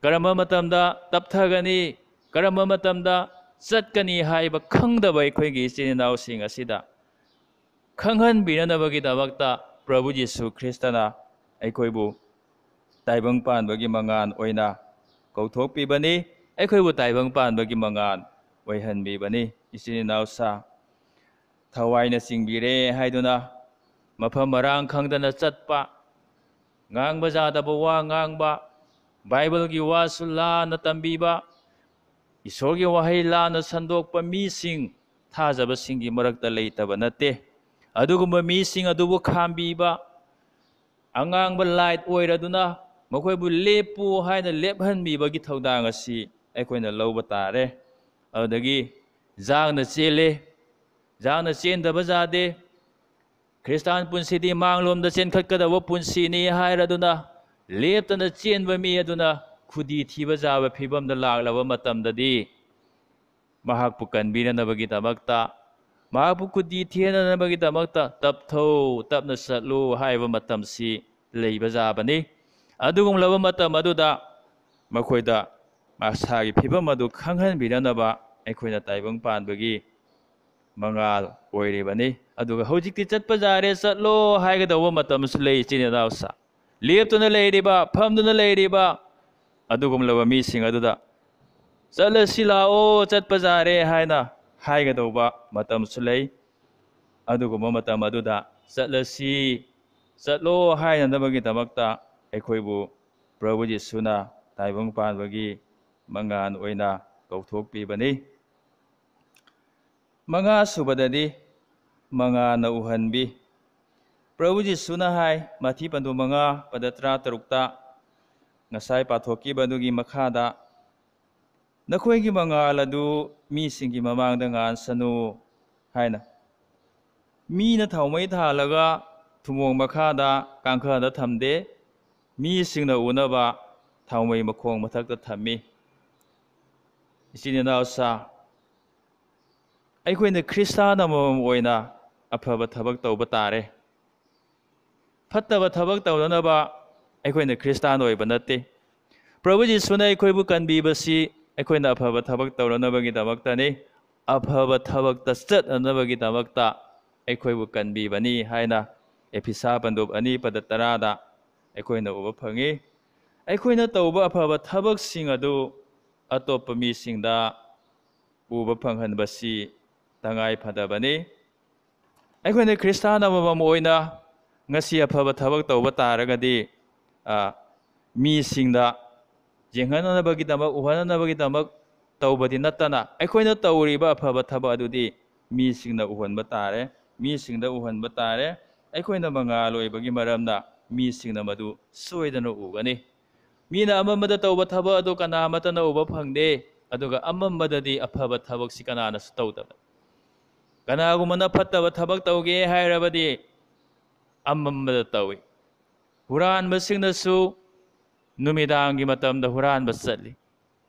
ꯀꯔꯝꯕ ꯃꯇꯝꯗ ꯇꯞꯊꯒꯅꯤ, ꯀꯔꯝꯕ ꯃꯇꯝꯗ ꯆꯠꯀꯅꯤ ꯍꯥꯏꯕ ꯈꯪꯗꯕ ꯑꯩꯈꯣꯏꯒꯤ ꯏꯆꯤꯟ ꯏꯅꯥꯎꯁꯤꯡ ꯑꯁꯤꯗ ꯈꯪꯍꯟꯕꯤꯅꯅꯕꯒꯤꯗꯃꯛꯇ ꯄ꯭ꯔꯚꯨ ꯖꯤꯁꯨ ꯈ꯭ꯔꯤꯁꯇꯅ ꯑꯩꯈꯣꯏꯕꯨ ꯇꯥꯏꯕꯪ ꯄꯥꯟꯕꯒꯤ ꯃꯉꯥꯜ ꯑꯣꯏꯅ ꯀꯧꯊꯣꯛꯄꯤꯕꯅꯤ, ꯑꯩꯈꯣꯏꯕꯨ ꯇꯥꯏꯕꯪ ꯄꯥꯟꯕꯒꯤ ꯃꯉꯥꯜ ꯑꯣꯏꯍꯟꯕꯤꯕꯅꯤ꯫ ꯏꯆꯤꯟ ꯏꯅꯥꯎ ꯁꯥ ꯊꯋꯥꯏꯅ ꯆꯤꯡꯕꯤꯔꯦ ꯍꯥꯏꯗꯨꯅ ꯃꯐꯝ ꯃꯔꯥꯡ ꯈꯪꯗꯅ ꯆꯠꯄ, ꯉꯥꯡꯕ ꯌꯥꯗꯕ ꯋꯥ ꯉꯥꯡꯕ, ꯕꯥꯏꯕꯜꯒꯤ ꯋꯥꯁꯨ ꯂꯥꯟꯅ ꯇꯝꯕꯤꯕ, ꯏꯁꯣꯔꯒꯤ ꯋꯥꯍꯩ ꯂꯥꯟꯅ ꯁꯟꯗꯣꯛꯄ ꯃꯤꯁꯤꯡ ꯊꯥꯖꯕꯁꯤꯡꯒꯤ ꯃꯔꯛꯇ ꯂꯩꯇꯕ ꯅꯠꯇꯦ꯫ ꯑꯗꯨꯒꯨꯝꯕ ꯃꯤꯁꯤꯡ ꯑꯗꯨꯕꯨ ꯈꯥꯝꯕꯤꯕ, ꯑꯉꯥꯡꯕ light ꯑꯣꯏꯔꯗꯨꯅ ꯃꯈꯣꯏꯕꯨ ꯂꯦꯞꯄꯨ ꯍꯥꯏꯅ ꯂꯦꯞꯍꯟꯕꯤꯕꯒꯤ ꯊꯧꯗꯥꯡ ꯑꯁꯤ ꯑꯩꯈꯣꯏꯅ ꯂꯧꯕ ꯇꯥꯔꯦ꯫ ꯑꯗꯨꯗꯒꯤ ꯌꯥꯡꯅ ꯆꯦꯜꯂꯦ, ꯌꯥꯡꯅ ꯆꯦꯟꯗꯕ ꯌꯥꯗꯦ꯫ ꯈ꯭ꯔꯤꯁꯇꯥꯟ ꯄꯨꯟꯁꯤꯗꯤ ꯃꯥꯡꯂꯣꯝꯗ ꯆꯦꯟꯈꯠꯀꯗꯕ ꯄꯨꯟꯁꯤꯅꯤ ꯍꯥꯏꯔꯗꯨꯅ ꯂꯦꯞꯇꯅ ꯆꯦꯟꯕ ꯃꯤ ꯑꯗꯨꯅ ꯈꯨꯗꯤ ꯊꯤꯕ ꯌꯥꯕ ꯐꯤꯕꯝꯗ ꯂꯥꯛꯂꯕ ꯃꯇꯝꯗꯗꯤ, ꯃꯍꯥꯛꯄꯨ ꯀꯟꯕꯤꯅꯅꯕꯒꯤꯗꯃꯛꯇ, ꯃꯍꯥꯛꯄꯨ ꯈꯨꯗꯤ ꯊꯤꯅꯅꯕꯒꯤꯗꯃꯛꯇ "ꯇꯞꯊꯧ, ꯇꯞꯅ ꯆꯠꯂꯨ" ꯍꯥꯏꯕ ꯃꯇꯝꯁꯤ ꯂꯩꯕ ꯌꯥꯕꯅꯤ꯫ ꯑꯗꯨꯒꯨꯝꯂꯕ ꯃꯇꯝ ꯑꯗꯨꯗ ꯃꯈꯣꯏꯗ ꯃꯁꯥꯒꯤ ꯐꯤꯕꯝ ꯑꯗꯨ ꯈꯪꯍꯟꯕꯤꯅꯅꯕ ꯑꯩꯈꯣꯏꯅ ꯇꯥꯏꯕꯪ ꯄꯥꯟꯕꯒꯤ ꯃꯉꯥꯜ ꯑꯣꯏꯔꯤꯕꯅꯤ꯫ ꯑꯗꯨꯒ ꯍꯧꯖꯤꯛꯇꯤ "ꯆꯠꯄ ꯌꯥꯔꯦ, ꯆꯠꯂꯣ" ꯍꯥꯏꯒꯗꯧꯕ ꯃꯇꯝꯁꯨ ꯂꯩ, ꯏꯆꯤꯟ ꯏꯅꯥꯎꯁꯥ꯫ ꯂꯦꯞꯇꯨꯅ ꯂꯩꯔꯤꯕ, ꯐꯝꯗꯨꯅ ꯂꯩꯔꯤꯕ ꯑꯗꯨꯒꯨꯝꯂꯕ ꯃꯤꯁꯤꯡ ꯑꯗꯨꯗ "ꯆꯠꯂꯁꯤ ꯂꯥꯛꯑꯣ, ꯆꯠꯄ ꯌꯥꯔꯦ" ꯍꯥꯏꯅ ꯍꯥꯏꯒꯗꯧꯕ ꯃꯇꯝꯁꯨ ꯂꯩ꯫ ꯑꯗꯨꯒꯨꯝꯕ ꯃꯇꯝ ꯑꯗꯨꯗ "ꯆꯠꯂꯁꯤ, ꯆꯠꯂꯣ" ꯍꯥꯏꯅꯅꯕꯒꯤꯗꯃꯛꯇ ꯑꯩꯈꯣꯏꯕꯨ ꯄ꯭ꯔꯚꯨ ꯖꯤꯁꯨꯅ ꯇꯥꯏꯕꯪ ꯄꯥꯟꯕꯒꯤ ꯃꯉꯥꯜ ꯑꯣꯏꯅ ꯀꯧꯊꯣꯛꯄꯤꯕꯅꯤ꯫ ꯃꯉꯥ ꯁꯨꯕꯗꯗꯤ ꯃꯉꯥꯜꯅ ꯎꯍꯟꯕꯤ꯫ ꯄ꯭ꯔꯚꯨ ꯖꯤꯁꯨꯅ ꯍꯥꯏ, ꯃꯊꯤ ꯄꯟꯗꯨ ꯃꯉꯥ, ꯄꯗ ꯇꯔꯥꯇꯔꯨꯛꯇ, ꯉꯁꯥꯏ ꯄꯥꯊꯣꯛꯈꯤꯕ ꯑꯗꯨꯒꯤ ꯃꯈꯥꯗ, "ꯅꯈꯣꯏꯒꯤ ꯃꯉꯥꯜ ꯑꯗꯨ ꯃꯤꯁꯤꯡꯒꯤ ꯃꯃꯥꯡꯗ ꯉꯥꯟꯁꯅꯨ" ꯍꯥꯏꯅ꯫ ꯃꯤꯅ ꯊꯥꯎꯃꯩ ꯊꯥꯜꯂꯒ ꯊꯨꯝꯃꯣꯡ ꯃꯈꯥꯗ, ꯀꯥꯡꯈꯗ ꯊꯝꯗꯦ, ꯃꯤꯁꯤꯡꯅ ꯎꯅꯕ ꯊꯥꯎꯃꯩ ꯃꯈꯣꯡ ꯃꯊꯛꯇ ꯊꯝꯃꯤ꯫ ꯏꯆꯤꯟ ꯏꯅꯥꯎꯁꯥ, ꯑꯩꯈꯣꯏꯅ ꯈ꯭ꯔꯤꯁꯇꯥꯟ ꯑꯃꯃꯝ ꯑꯣꯏꯅ ꯑꯐꯕ ꯊꯕꯛ ꯇꯧꯕ ꯇꯥꯔꯦ꯫ ꯐꯠꯇꯕ ꯊꯕꯛ ꯇꯧꯅꯅꯕ ꯑꯩꯈꯣꯏꯅ ꯈ꯭ꯔꯤꯁꯇꯥꯟ ꯑꯣꯏꯕ ꯅꯠꯇꯦ꯫ ꯄ꯭ꯔꯚꯨ ꯖꯤꯁꯨꯅ ꯑꯩꯈꯣꯏꯕꯨ ꯀꯟꯕꯤꯕꯁꯤ ꯑꯩꯈꯣꯏꯅ ꯑꯐꯕ ꯊꯕꯛ ꯇꯧꯅꯅꯕꯒꯤꯗꯃꯛꯇꯅꯤ꯫ ꯑꯐꯕ ꯊꯕꯛꯇ ꯆꯠꯅꯅꯕꯒꯤꯗꯃꯛꯇ ꯑꯩꯈꯣꯏꯕꯨ ꯀꯟꯕꯤꯕꯅꯤ ꯍꯥꯏꯅ ꯑꯦꯐꯤꯁꯥ ꯄꯟꯗꯨꯞ ꯑꯅꯤ ꯄꯗ ꯇꯔꯥꯗ ꯑꯩꯈꯣꯏꯅ ꯎꯕ ꯐꯪꯉꯤ꯫ ꯑꯩꯈꯣꯏꯅ ꯇꯧꯕ ꯑꯐꯕ ꯊꯕꯛꯁꯤꯡ ꯑꯗꯨ ꯑꯇꯣꯞꯄ ꯃꯤꯁꯤꯡꯗ ꯎꯕ ꯐꯪꯍꯟꯕꯁꯤ ꯇꯉꯥꯏ ꯐꯗꯕꯅꯤ꯫ ꯑꯩꯈꯣꯏꯅ ꯈ꯭ꯔꯤꯁꯇꯥꯟ ꯑꯃꯃꯝ ꯑꯣꯏꯅ ꯉꯁꯤ ꯑꯐꯕ ꯊꯕꯛ ꯇꯧꯕ ꯇꯥꯔꯒꯗꯤ, ꯑ, ꯃꯤꯁꯤꯡꯗ ꯌꯦꯡꯍꯟꯅꯅꯕꯒꯤꯗꯃꯛ, ꯎꯍꯟꯅꯅꯕꯒꯤꯗꯃꯛ ꯇꯧꯕꯗꯤ ꯅꯠꯇꯅ, ꯑꯩꯈꯣꯏꯅ ꯇꯧꯔꯤꯕ ꯑꯐꯕ ꯊꯕꯛ ꯑꯗꯨꯗꯤ ꯃꯤꯁꯤꯡꯅ ꯎꯍꯟꯕ ꯇꯥꯔꯦ, ꯃꯤꯁꯤꯡꯗ ꯎꯍꯟꯕ ꯇꯥꯔꯦ꯫ ꯑꯩꯈꯣꯏꯅ ꯃꯉꯥꯜ ꯑꯣꯏꯕꯒꯤ ꯃꯔꯝꯅ ꯃꯤꯁꯤꯡꯅ ꯃꯗꯨ ꯁꯣꯏꯗꯅ ꯎꯒꯅꯤ꯫ ꯃꯤꯅ ꯑꯃꯝꯕꯗ ꯇꯧꯕ ꯊꯕꯛ ꯑꯗꯨ ꯀꯅꯥꯃꯠꯇꯅ ꯎꯕ ꯐꯪꯗꯦ, ꯑꯗꯨꯒ ꯑꯃꯝꯕꯗꯗꯤ ꯑꯐꯕ ꯊꯕꯛꯁꯤ ꯀꯅꯥꯅꯁꯨ ꯇꯧꯗꯕ꯫ ꯀꯅꯥꯒꯨꯝꯕꯅ ꯐꯠꯇꯕ ꯊꯕꯛ ꯇꯧꯒꯦ ꯍꯥꯏꯔꯕꯗꯤ, ꯑꯃꯝꯕꯗ ꯇꯧꯏ꯫ ꯍꯨꯔꯥꯟꯕꯁꯤꯡꯅꯁꯨ ꯅꯨꯃꯤꯗꯥꯡꯒꯤ ꯃꯇꯝꯗ ꯍꯨꯔꯥꯟꯕ ꯆꯠꯂꯤ꯫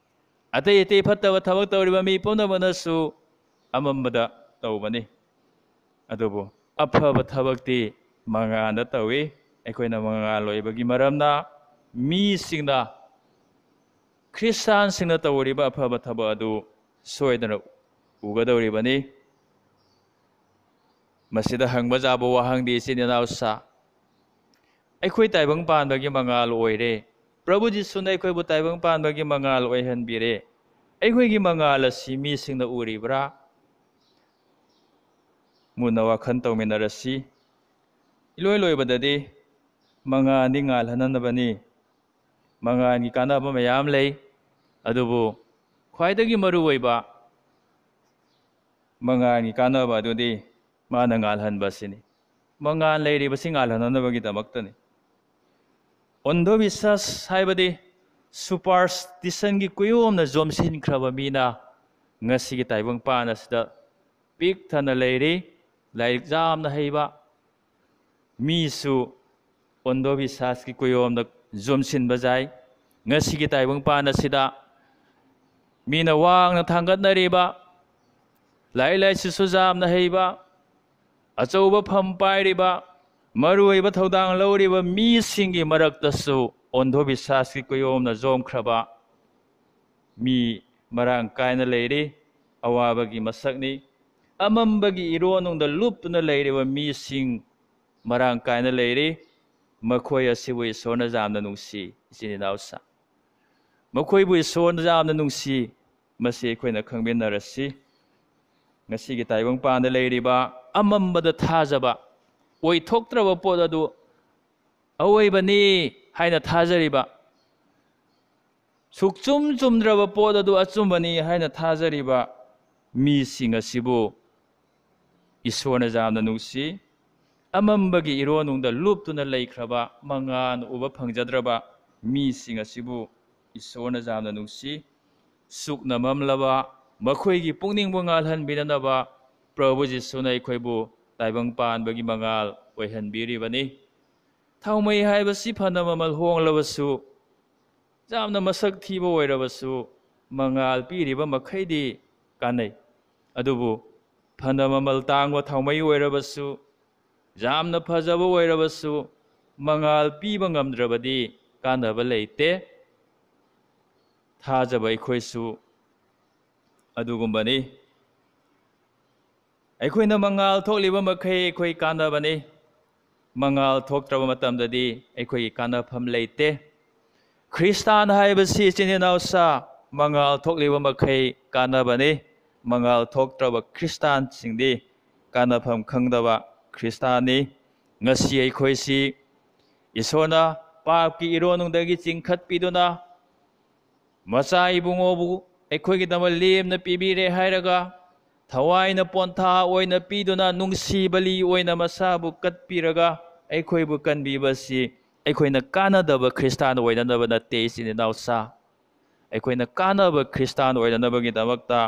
ꯑꯇꯩ ꯑꯇꯩ ꯐꯠꯇꯕ ꯊꯕꯛ ꯇꯧꯔꯤꯕ ꯃꯤ ꯄꯨꯝꯅꯃꯛꯅꯁꯨ ꯑꯃꯝꯕꯗ ꯇꯧꯕꯅꯤ꯫ ꯑꯗꯨꯕꯨ ꯑꯐꯕ ꯊꯕꯛꯇꯤ ꯃꯉꯥꯜꯗ ꯇꯧꯏ꯫ ꯑꯩꯈꯣꯏꯅ ꯃꯉꯥꯜ ꯑꯣꯏꯕꯒꯤ ꯃꯔꯝꯅ ꯃꯤꯁꯤꯡꯅ, ꯈ꯭ꯔꯤꯁꯇꯥꯟꯁꯤꯡꯅ ꯇꯧꯔꯤꯕ ꯑꯐꯕ ꯊꯕꯛ ꯑꯗꯨ ꯁꯣꯏꯗꯅ ꯎꯒꯗꯧꯔꯤꯕꯅꯤ꯫ ꯃꯁꯤꯗ ꯍꯪꯕ ꯌꯥꯕ ꯋꯥꯍꯪꯗꯤ, ꯏꯆꯤꯟ ꯏꯅꯥꯎꯁꯥ, ꯑꯩꯈꯣꯏ ꯇꯥꯏꯕꯪ ꯄꯥꯟꯕꯒꯤ ꯃꯉꯥꯜ ꯑꯣꯏꯔꯦ꯫ ꯄ꯭ꯔꯚꯨ ꯖꯤꯁꯨꯅ ꯑꯩꯈꯣꯏꯕꯨ ꯇꯥꯏꯕꯪ ꯄꯥꯟꯕꯒꯤ ꯃꯉꯥꯜ ꯑꯣꯏꯍꯟꯕꯤꯔꯦ꯫ ꯑꯩꯈꯣꯏꯒꯤ ꯃꯉꯥꯜ ꯑꯁꯤ ꯃꯤꯁꯤꯡꯅ ꯎꯔꯤꯕ꯭ꯔꯥ? ꯃꯨꯟꯅ ꯋꯥꯈꯜ ꯇꯧꯃꯤꯟꯅꯔꯁꯤ꯫ ꯏꯂꯣꯏ ꯂꯣꯏꯕꯗꯗꯤ ꯃꯉꯥꯜꯗꯤ ꯉꯥꯜꯍꯟꯅꯕꯅꯤ꯫ ꯃꯉꯥꯜꯒꯤ ꯀꯥꯟꯅꯕ ꯃꯌꯥꯝ ꯂꯩ, ꯑꯗꯨꯕꯨ ꯈ꯭ꯋꯥꯏꯗꯒꯤ ꯃꯔꯨꯑꯣꯏꯕ ꯃꯉꯥꯜꯒꯤ ꯀꯥꯟꯅꯕ ꯑꯗꯨꯗꯤ ꯃꯥꯅ ꯉꯥꯜꯍꯟꯕ ꯑꯁꯤꯅꯤ꯫ ꯃꯉꯥꯜ ꯂꯩꯔꯤꯕꯁꯤ ꯉꯥꯜꯍꯟꯅꯕꯒꯤꯗꯃꯛꯇꯅꯤ꯫ ꯑꯣꯟꯙꯣꯕꯤꯁ꯭ꯋꯥꯁ ꯍꯥꯏꯕꯗꯤ ꯁꯨꯄꯔꯁ꯭ꯇꯤꯁꯟꯒꯤ ꯀꯨꯌꯣꯝꯅ ꯌꯣꯝꯁꯤꯟꯈ꯭ꯔꯕ ꯃꯤꯅ ꯉꯁꯤꯒꯤ ꯇꯥꯏꯕꯪꯄꯥꯟ ꯑꯁꯤꯗ ꯄꯤꯛ ꯊꯟꯅ ꯂꯩꯔꯤ꯫ ꯂꯥꯏꯔꯤꯛ ꯌꯥꯝꯅ ꯍꯩꯕ ꯃꯤꯁꯨ ꯑꯣꯟꯙꯣꯕꯤꯁ꯭ꯋꯥꯁꯀꯤ ꯀꯨꯌꯣꯝꯗ ꯌꯣꯝꯁꯤꯟꯕ ꯌꯥꯏ꯫ ꯉꯁꯤꯒꯤ ꯇꯥꯏꯕꯪꯄꯥꯟ ꯑꯁꯤꯗ ꯃꯤꯅ ꯋꯥꯡꯅ ꯊꯥꯡꯒꯠꯅꯔꯤꯕ, ꯂꯥꯏꯔꯤꯛ ꯂꯥꯏꯁꯨꯁꯨ ꯌꯥꯝꯅ ꯍꯩꯕ, ꯑꯆꯧꯕ ꯐꯝ ꯄꯥꯏꯔꯤꯕ, ꯃꯔꯨꯑꯣꯏꯕ ꯊꯧꯗꯥꯡ ꯂꯧꯔꯤꯕ ꯃꯤꯁꯤꯡꯒꯤ ꯃꯔꯛꯇꯁꯨ ꯑꯣꯟꯙꯣꯕꯤꯁ꯭ꯋꯥꯁꯀꯤ ꯀꯨꯌꯣꯝꯅ ꯌꯣꯝꯈ꯭ꯔꯕ ꯃꯤ ꯃꯔꯥꯡ ꯀꯥꯏꯅ ꯂꯩꯔꯤ꯫ ꯑꯋꯥꯕꯒꯤ ꯃꯁꯛꯅꯤ꯫ ꯑꯃꯝꯕꯒꯤ ꯏꯔꯣꯟꯅꯨꯡꯗ ꯂꯨꯞꯇꯨꯅ ꯂꯩꯔꯤꯕ ꯃꯤꯁꯤꯡ ꯃꯔꯥꯡ ꯀꯥꯏꯅ ꯂꯩꯔꯤ꯫ ꯃꯈꯣꯏ ꯑꯁꯤꯕꯨ ꯏꯁꯣꯔꯅ ꯌꯥꯝꯅ ꯅꯨꯡꯁꯤ, ꯏꯆꯤꯟ ꯏꯅꯥꯎꯁꯥ꯫ ꯃꯈꯣꯏꯕꯨ ꯏꯁꯣꯔꯅ ꯌꯥꯝꯅ ꯅꯨꯡꯁꯤ꯫ ꯃꯁꯤ ꯑꯩꯈꯣꯏꯅ ꯈꯪꯃꯤꯟꯅꯔꯁꯤ꯫ ꯉꯁꯤꯒꯤ ꯇꯥꯏꯕꯪꯄꯥꯟꯗ ꯂꯩꯔꯤꯕ ꯑꯃꯝꯕꯗ ꯊꯥꯖꯕ, ꯑꯣꯏꯊꯣꯛꯇ꯭ꯔꯕ ꯄꯣꯠ ꯑꯗꯨ ꯑꯣꯏꯕꯅꯤ ꯍꯥꯏꯅ ꯊꯥꯖꯔꯤꯕ, ꯁꯨꯛꯆꯨꯝ ꯆꯨꯝꯗ꯭ꯔꯕ ꯄꯣꯠ ꯑꯗꯨ ꯑꯆꯨꯝꯕꯅꯤ ꯍꯥꯏꯅ ꯊꯥꯖꯔꯤꯕ ꯃꯤꯁꯤꯡ ꯑꯁꯤꯕꯨ ꯏꯁꯣꯔꯅ ꯌꯥꯝꯅ ꯅꯨꯡꯁꯤ꯫ ꯑꯃꯝꯕꯒꯤ ꯏꯔꯣꯟꯅꯨꯡꯗ ꯂꯨꯞꯇꯨꯅ ꯂꯩꯈ꯭ꯔꯕ, ꯃꯉꯥꯜ ꯎꯕ ꯐꯪꯖꯗ꯭ꯔꯕ ꯃꯤꯁꯤꯡ ꯑꯁꯤꯕꯨ ꯏꯁꯣꯔꯅ ꯌꯥꯝꯅ ꯅꯨꯡꯁꯤ꯫ ꯁꯨꯛꯅ ꯃꯝꯂꯕ ꯃꯈꯣꯏꯒꯤ ꯄꯨꯛꯅꯤꯡꯕꯨ ꯉꯥꯜꯍꯟꯕꯤꯅꯅꯕ ꯄ꯭ꯔꯚꯨ ꯖꯤꯁꯨꯅ ꯑꯩꯈꯣꯏꯕꯨ ꯇꯥꯏꯕꯪ ꯄꯥꯟꯕꯒꯤ ꯃꯉꯥꯜ ꯑꯣꯏꯍꯟꯕꯤꯔꯤꯕꯅꯤ꯫ ꯊꯥꯎꯃꯩ ꯍꯥꯏꯕꯁꯤ ꯐꯅ ꯃꯃꯜ ꯍꯣꯡꯂꯕꯁꯨ, ꯌꯥꯝꯅ ꯃꯁꯛ ꯊꯤꯕ ꯑꯣꯏꯔꯕꯁꯨ, ꯃꯉꯥꯜ ꯄꯤꯔꯤꯕ ꯃꯈꯩꯗꯤ ꯀꯥꯟꯅꯩ꯫ ꯑꯗꯨꯕꯨ ꯐꯅ ꯃꯃꯜ ꯇꯥꯡꯕ ꯊꯥꯎꯃꯩ ꯑꯣꯏꯔꯕꯁꯨ, ꯌꯥꯝꯅ ꯐꯖꯕ ꯑꯣꯏꯔꯕꯁꯨ, ꯃꯉꯥꯜ ꯄꯤꯕ ꯉꯝꯗ꯭ꯔꯕꯗꯤ ꯀꯥꯟꯅꯕ ꯂꯩꯇꯦ꯫ ꯊꯥꯖꯕ ꯑꯩꯈꯣꯏꯁꯨ ꯑꯗꯨꯒꯨꯝꯕꯅꯤ꯫ ꯑꯩꯈꯣꯏꯅ ꯃꯉꯥꯜ ꯊꯣꯛꯂꯤꯕ ꯃꯈꯩ ꯑꯩꯈꯣꯏ ꯀꯥꯟꯅꯕꯅꯤ꯫ ꯃꯉꯥꯜ ꯊꯣꯛꯇ꯭ꯔꯕ ꯃꯇꯝꯗꯗꯤ ꯑꯩꯈꯣꯏꯒꯤ ꯀꯥꯟꯅꯐꯝ ꯂꯩꯇꯦ꯫ ꯈ꯭ꯔꯤꯁꯇꯥꯟ ꯍꯥꯏꯕꯁꯤ, ꯏꯆꯤꯟ ꯏꯅꯥꯎꯁꯥ, ꯃꯉꯥꯜ ꯊꯣꯛꯂꯤꯕ ꯃꯈꯩ ꯀꯥꯟꯅꯕꯅꯤ꯫ ꯃꯉꯥꯜ ꯊꯣꯛꯇ꯭ꯔꯕ ꯈ꯭ꯔꯤꯁꯇꯥꯟꯁꯤꯡꯗꯤ ꯀꯥꯟꯅꯐꯝ ꯈꯪꯗꯕ ꯈ꯭ꯔꯤꯁꯇꯥꯟꯅꯤ꯫ ꯉꯁꯤ ꯑꯩꯈꯣꯏꯁꯤ ꯏꯁꯣꯔꯅ ꯄꯥꯞꯀꯤ ꯏꯔꯣꯟꯅꯨꯡꯗꯒꯤ ꯆꯤꯡꯈꯠꯄꯤꯗꯨꯅ, ꯃꯆꯥ ꯏꯕꯨꯡꯉꯣꯕꯨ ꯑꯩꯈꯣꯏꯒꯤꯗꯃꯛ ꯂꯦꯝꯅ ꯄꯤꯕꯤꯔꯦ ꯍꯥꯏꯔꯒ, ꯊꯋꯥꯏꯅ ꯄꯣꯟꯊꯥ ꯑꯣꯏꯅ ꯄꯤꯗꯨꯅ, ꯅꯨꯡꯁꯤ ꯕꯂꯤ ꯑꯣꯏꯅ ꯃꯁꯥꯕꯨ ꯀꯠꯄꯤꯔꯒ ꯑꯩꯈꯣꯏꯕꯨ ꯀꯟꯕꯤꯕꯁꯤ ꯑꯩꯈꯣꯏꯅ ꯀꯥꯟꯅꯗꯕ ꯈ꯭ꯔꯤꯁꯇꯥꯟ ꯑꯣꯏꯅꯅꯕ ꯅꯠꯇꯦ, ꯏꯆꯤꯟ ꯏꯅꯥꯎꯁꯥ꯫ ꯑꯩꯈꯣꯏꯅ ꯀꯥꯟꯅꯕ ꯈ꯭ꯔꯤꯁꯇꯥꯟ ꯑꯣꯏꯅꯅꯕꯒꯤꯗꯃꯛꯇ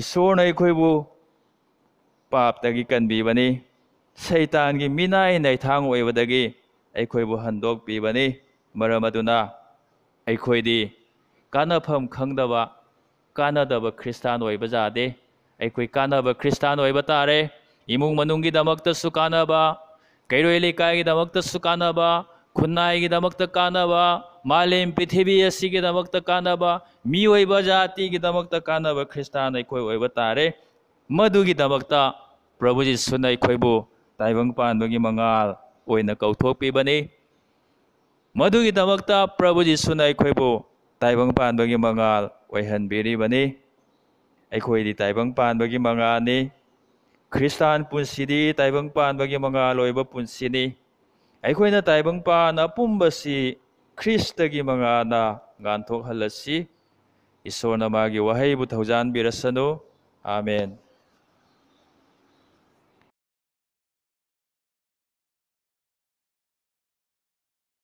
ꯏꯁꯣꯔꯅ ꯑꯩꯈꯣꯏꯕꯨ ꯄꯥꯞꯇꯒꯤ ꯀꯟꯕꯤꯕꯅꯤ꯫ ꯁꯩꯇꯥꯟꯒꯤ ꯃꯤꯅꯥꯏ ꯅꯩꯊꯥꯡ ꯑꯣꯏꯕꯗꯒꯤ ꯑꯩꯈꯣꯏꯕꯨ ꯍꯟꯗꯣꯛꯄꯤꯕꯅꯤ꯫ ꯃꯔꯝ ꯑꯗꯨꯅ ꯑꯩꯈꯣꯏꯗꯤ ꯀꯥꯟꯅꯐꯝ ꯈꯪꯗꯕ, ꯀꯥꯟꯅꯗꯕ ꯈ꯭ꯔꯤꯁꯇꯥꯟ ꯑꯣꯏꯕ ꯌꯥꯗꯦ꯫ ꯑꯩꯈꯣꯏ ꯀꯥꯟꯅꯕ ꯈ꯭ꯔꯤꯁꯇꯥꯟ ꯑꯣꯏꯕ ꯇꯥꯔꯦ꯫ ꯏꯃꯨꯡ ꯃꯅꯨꯡꯒꯤꯗꯃꯛꯇꯁꯨ ꯀꯥꯟꯅꯕ, ꯀꯩꯔꯣꯏ ꯂꯩꯀꯥꯏꯒꯤꯗꯃꯛꯇꯁꯨ ꯀꯥꯟꯅꯕ, ꯈꯨꯟꯅꯥꯏꯒꯤꯗꯃꯛꯇ ꯀꯥꯟꯅꯕ, ꯃꯥꯂꯦꯝ ꯄ꯭ꯔꯤꯊꯤꯕꯤ ꯑꯁꯤꯒꯤꯗꯃꯛꯇ ꯀꯥꯟꯅꯕ, ꯃꯤꯑꯣꯏꯕ ꯖꯥꯇꯤꯒꯤꯗꯃꯛꯇ ꯀꯥꯟꯅꯕ ꯈ꯭ꯔꯤꯁꯇꯥꯟ ꯑꯩꯈꯣꯏ ꯑꯣꯏꯕ ꯇꯥꯔꯦ꯫ ꯃꯗꯨꯒꯤꯗꯃꯛꯇ ꯄ꯭ꯔꯚꯨ ꯖꯤꯁꯨꯅ ꯑꯩꯈꯣꯏꯕꯨ ꯇꯥꯏꯕꯪ ꯄꯥꯟꯕꯒꯤ ꯃꯉꯥꯜ ꯑꯣꯏꯅ ꯀꯧꯊꯣꯛꯄꯤꯕꯅꯤ꯫ ꯃꯗꯨꯒꯤꯗꯃꯛꯇ ꯄ꯭ꯔꯚꯨ ꯖꯤꯁꯨꯅ ꯑꯩꯈꯣꯏꯕꯨ ꯇꯥꯏꯕꯪ ꯄꯥꯟꯕꯒꯤ ꯃꯉꯥꯜ ꯑꯣꯏꯍꯟꯕꯤꯔꯤꯕꯅꯤ꯫ ꯑꯩꯈꯣꯏꯗꯤ ꯇꯥꯏꯕꯪ ꯄꯥꯟꯕꯒꯤ ꯃꯉꯥꯜꯅꯤ꯫ ꯈ꯭ꯔꯤꯁꯇꯥꯟ ꯄꯨꯟꯁꯤꯗꯤ ꯇꯥꯏꯕꯪ ꯄꯥꯟꯕꯒꯤ ꯃꯉꯥꯜ ꯑꯣꯏꯕ ꯄꯨꯟꯁꯤꯅꯤ꯫ ꯑꯩꯈꯣꯏꯅ ꯇꯥꯏꯕꯪ ꯄꯥꯟ ꯑꯄꯨꯝꯕꯁꯤ ꯈ꯭ꯔꯤꯁꯇꯒꯤ ꯃꯉꯥꯜꯅ ꯉꯥꯟꯊꯣꯛꯍꯜꯂꯁꯤ꯫ ꯏꯁꯣꯔꯅ ꯃꯥꯒꯤ ꯋꯥꯍꯩꯕꯨ ꯊꯧꯖꯥꯟꯕꯤꯔꯁꯅꯨ꯫ ꯑꯥꯃꯦꯟ꯫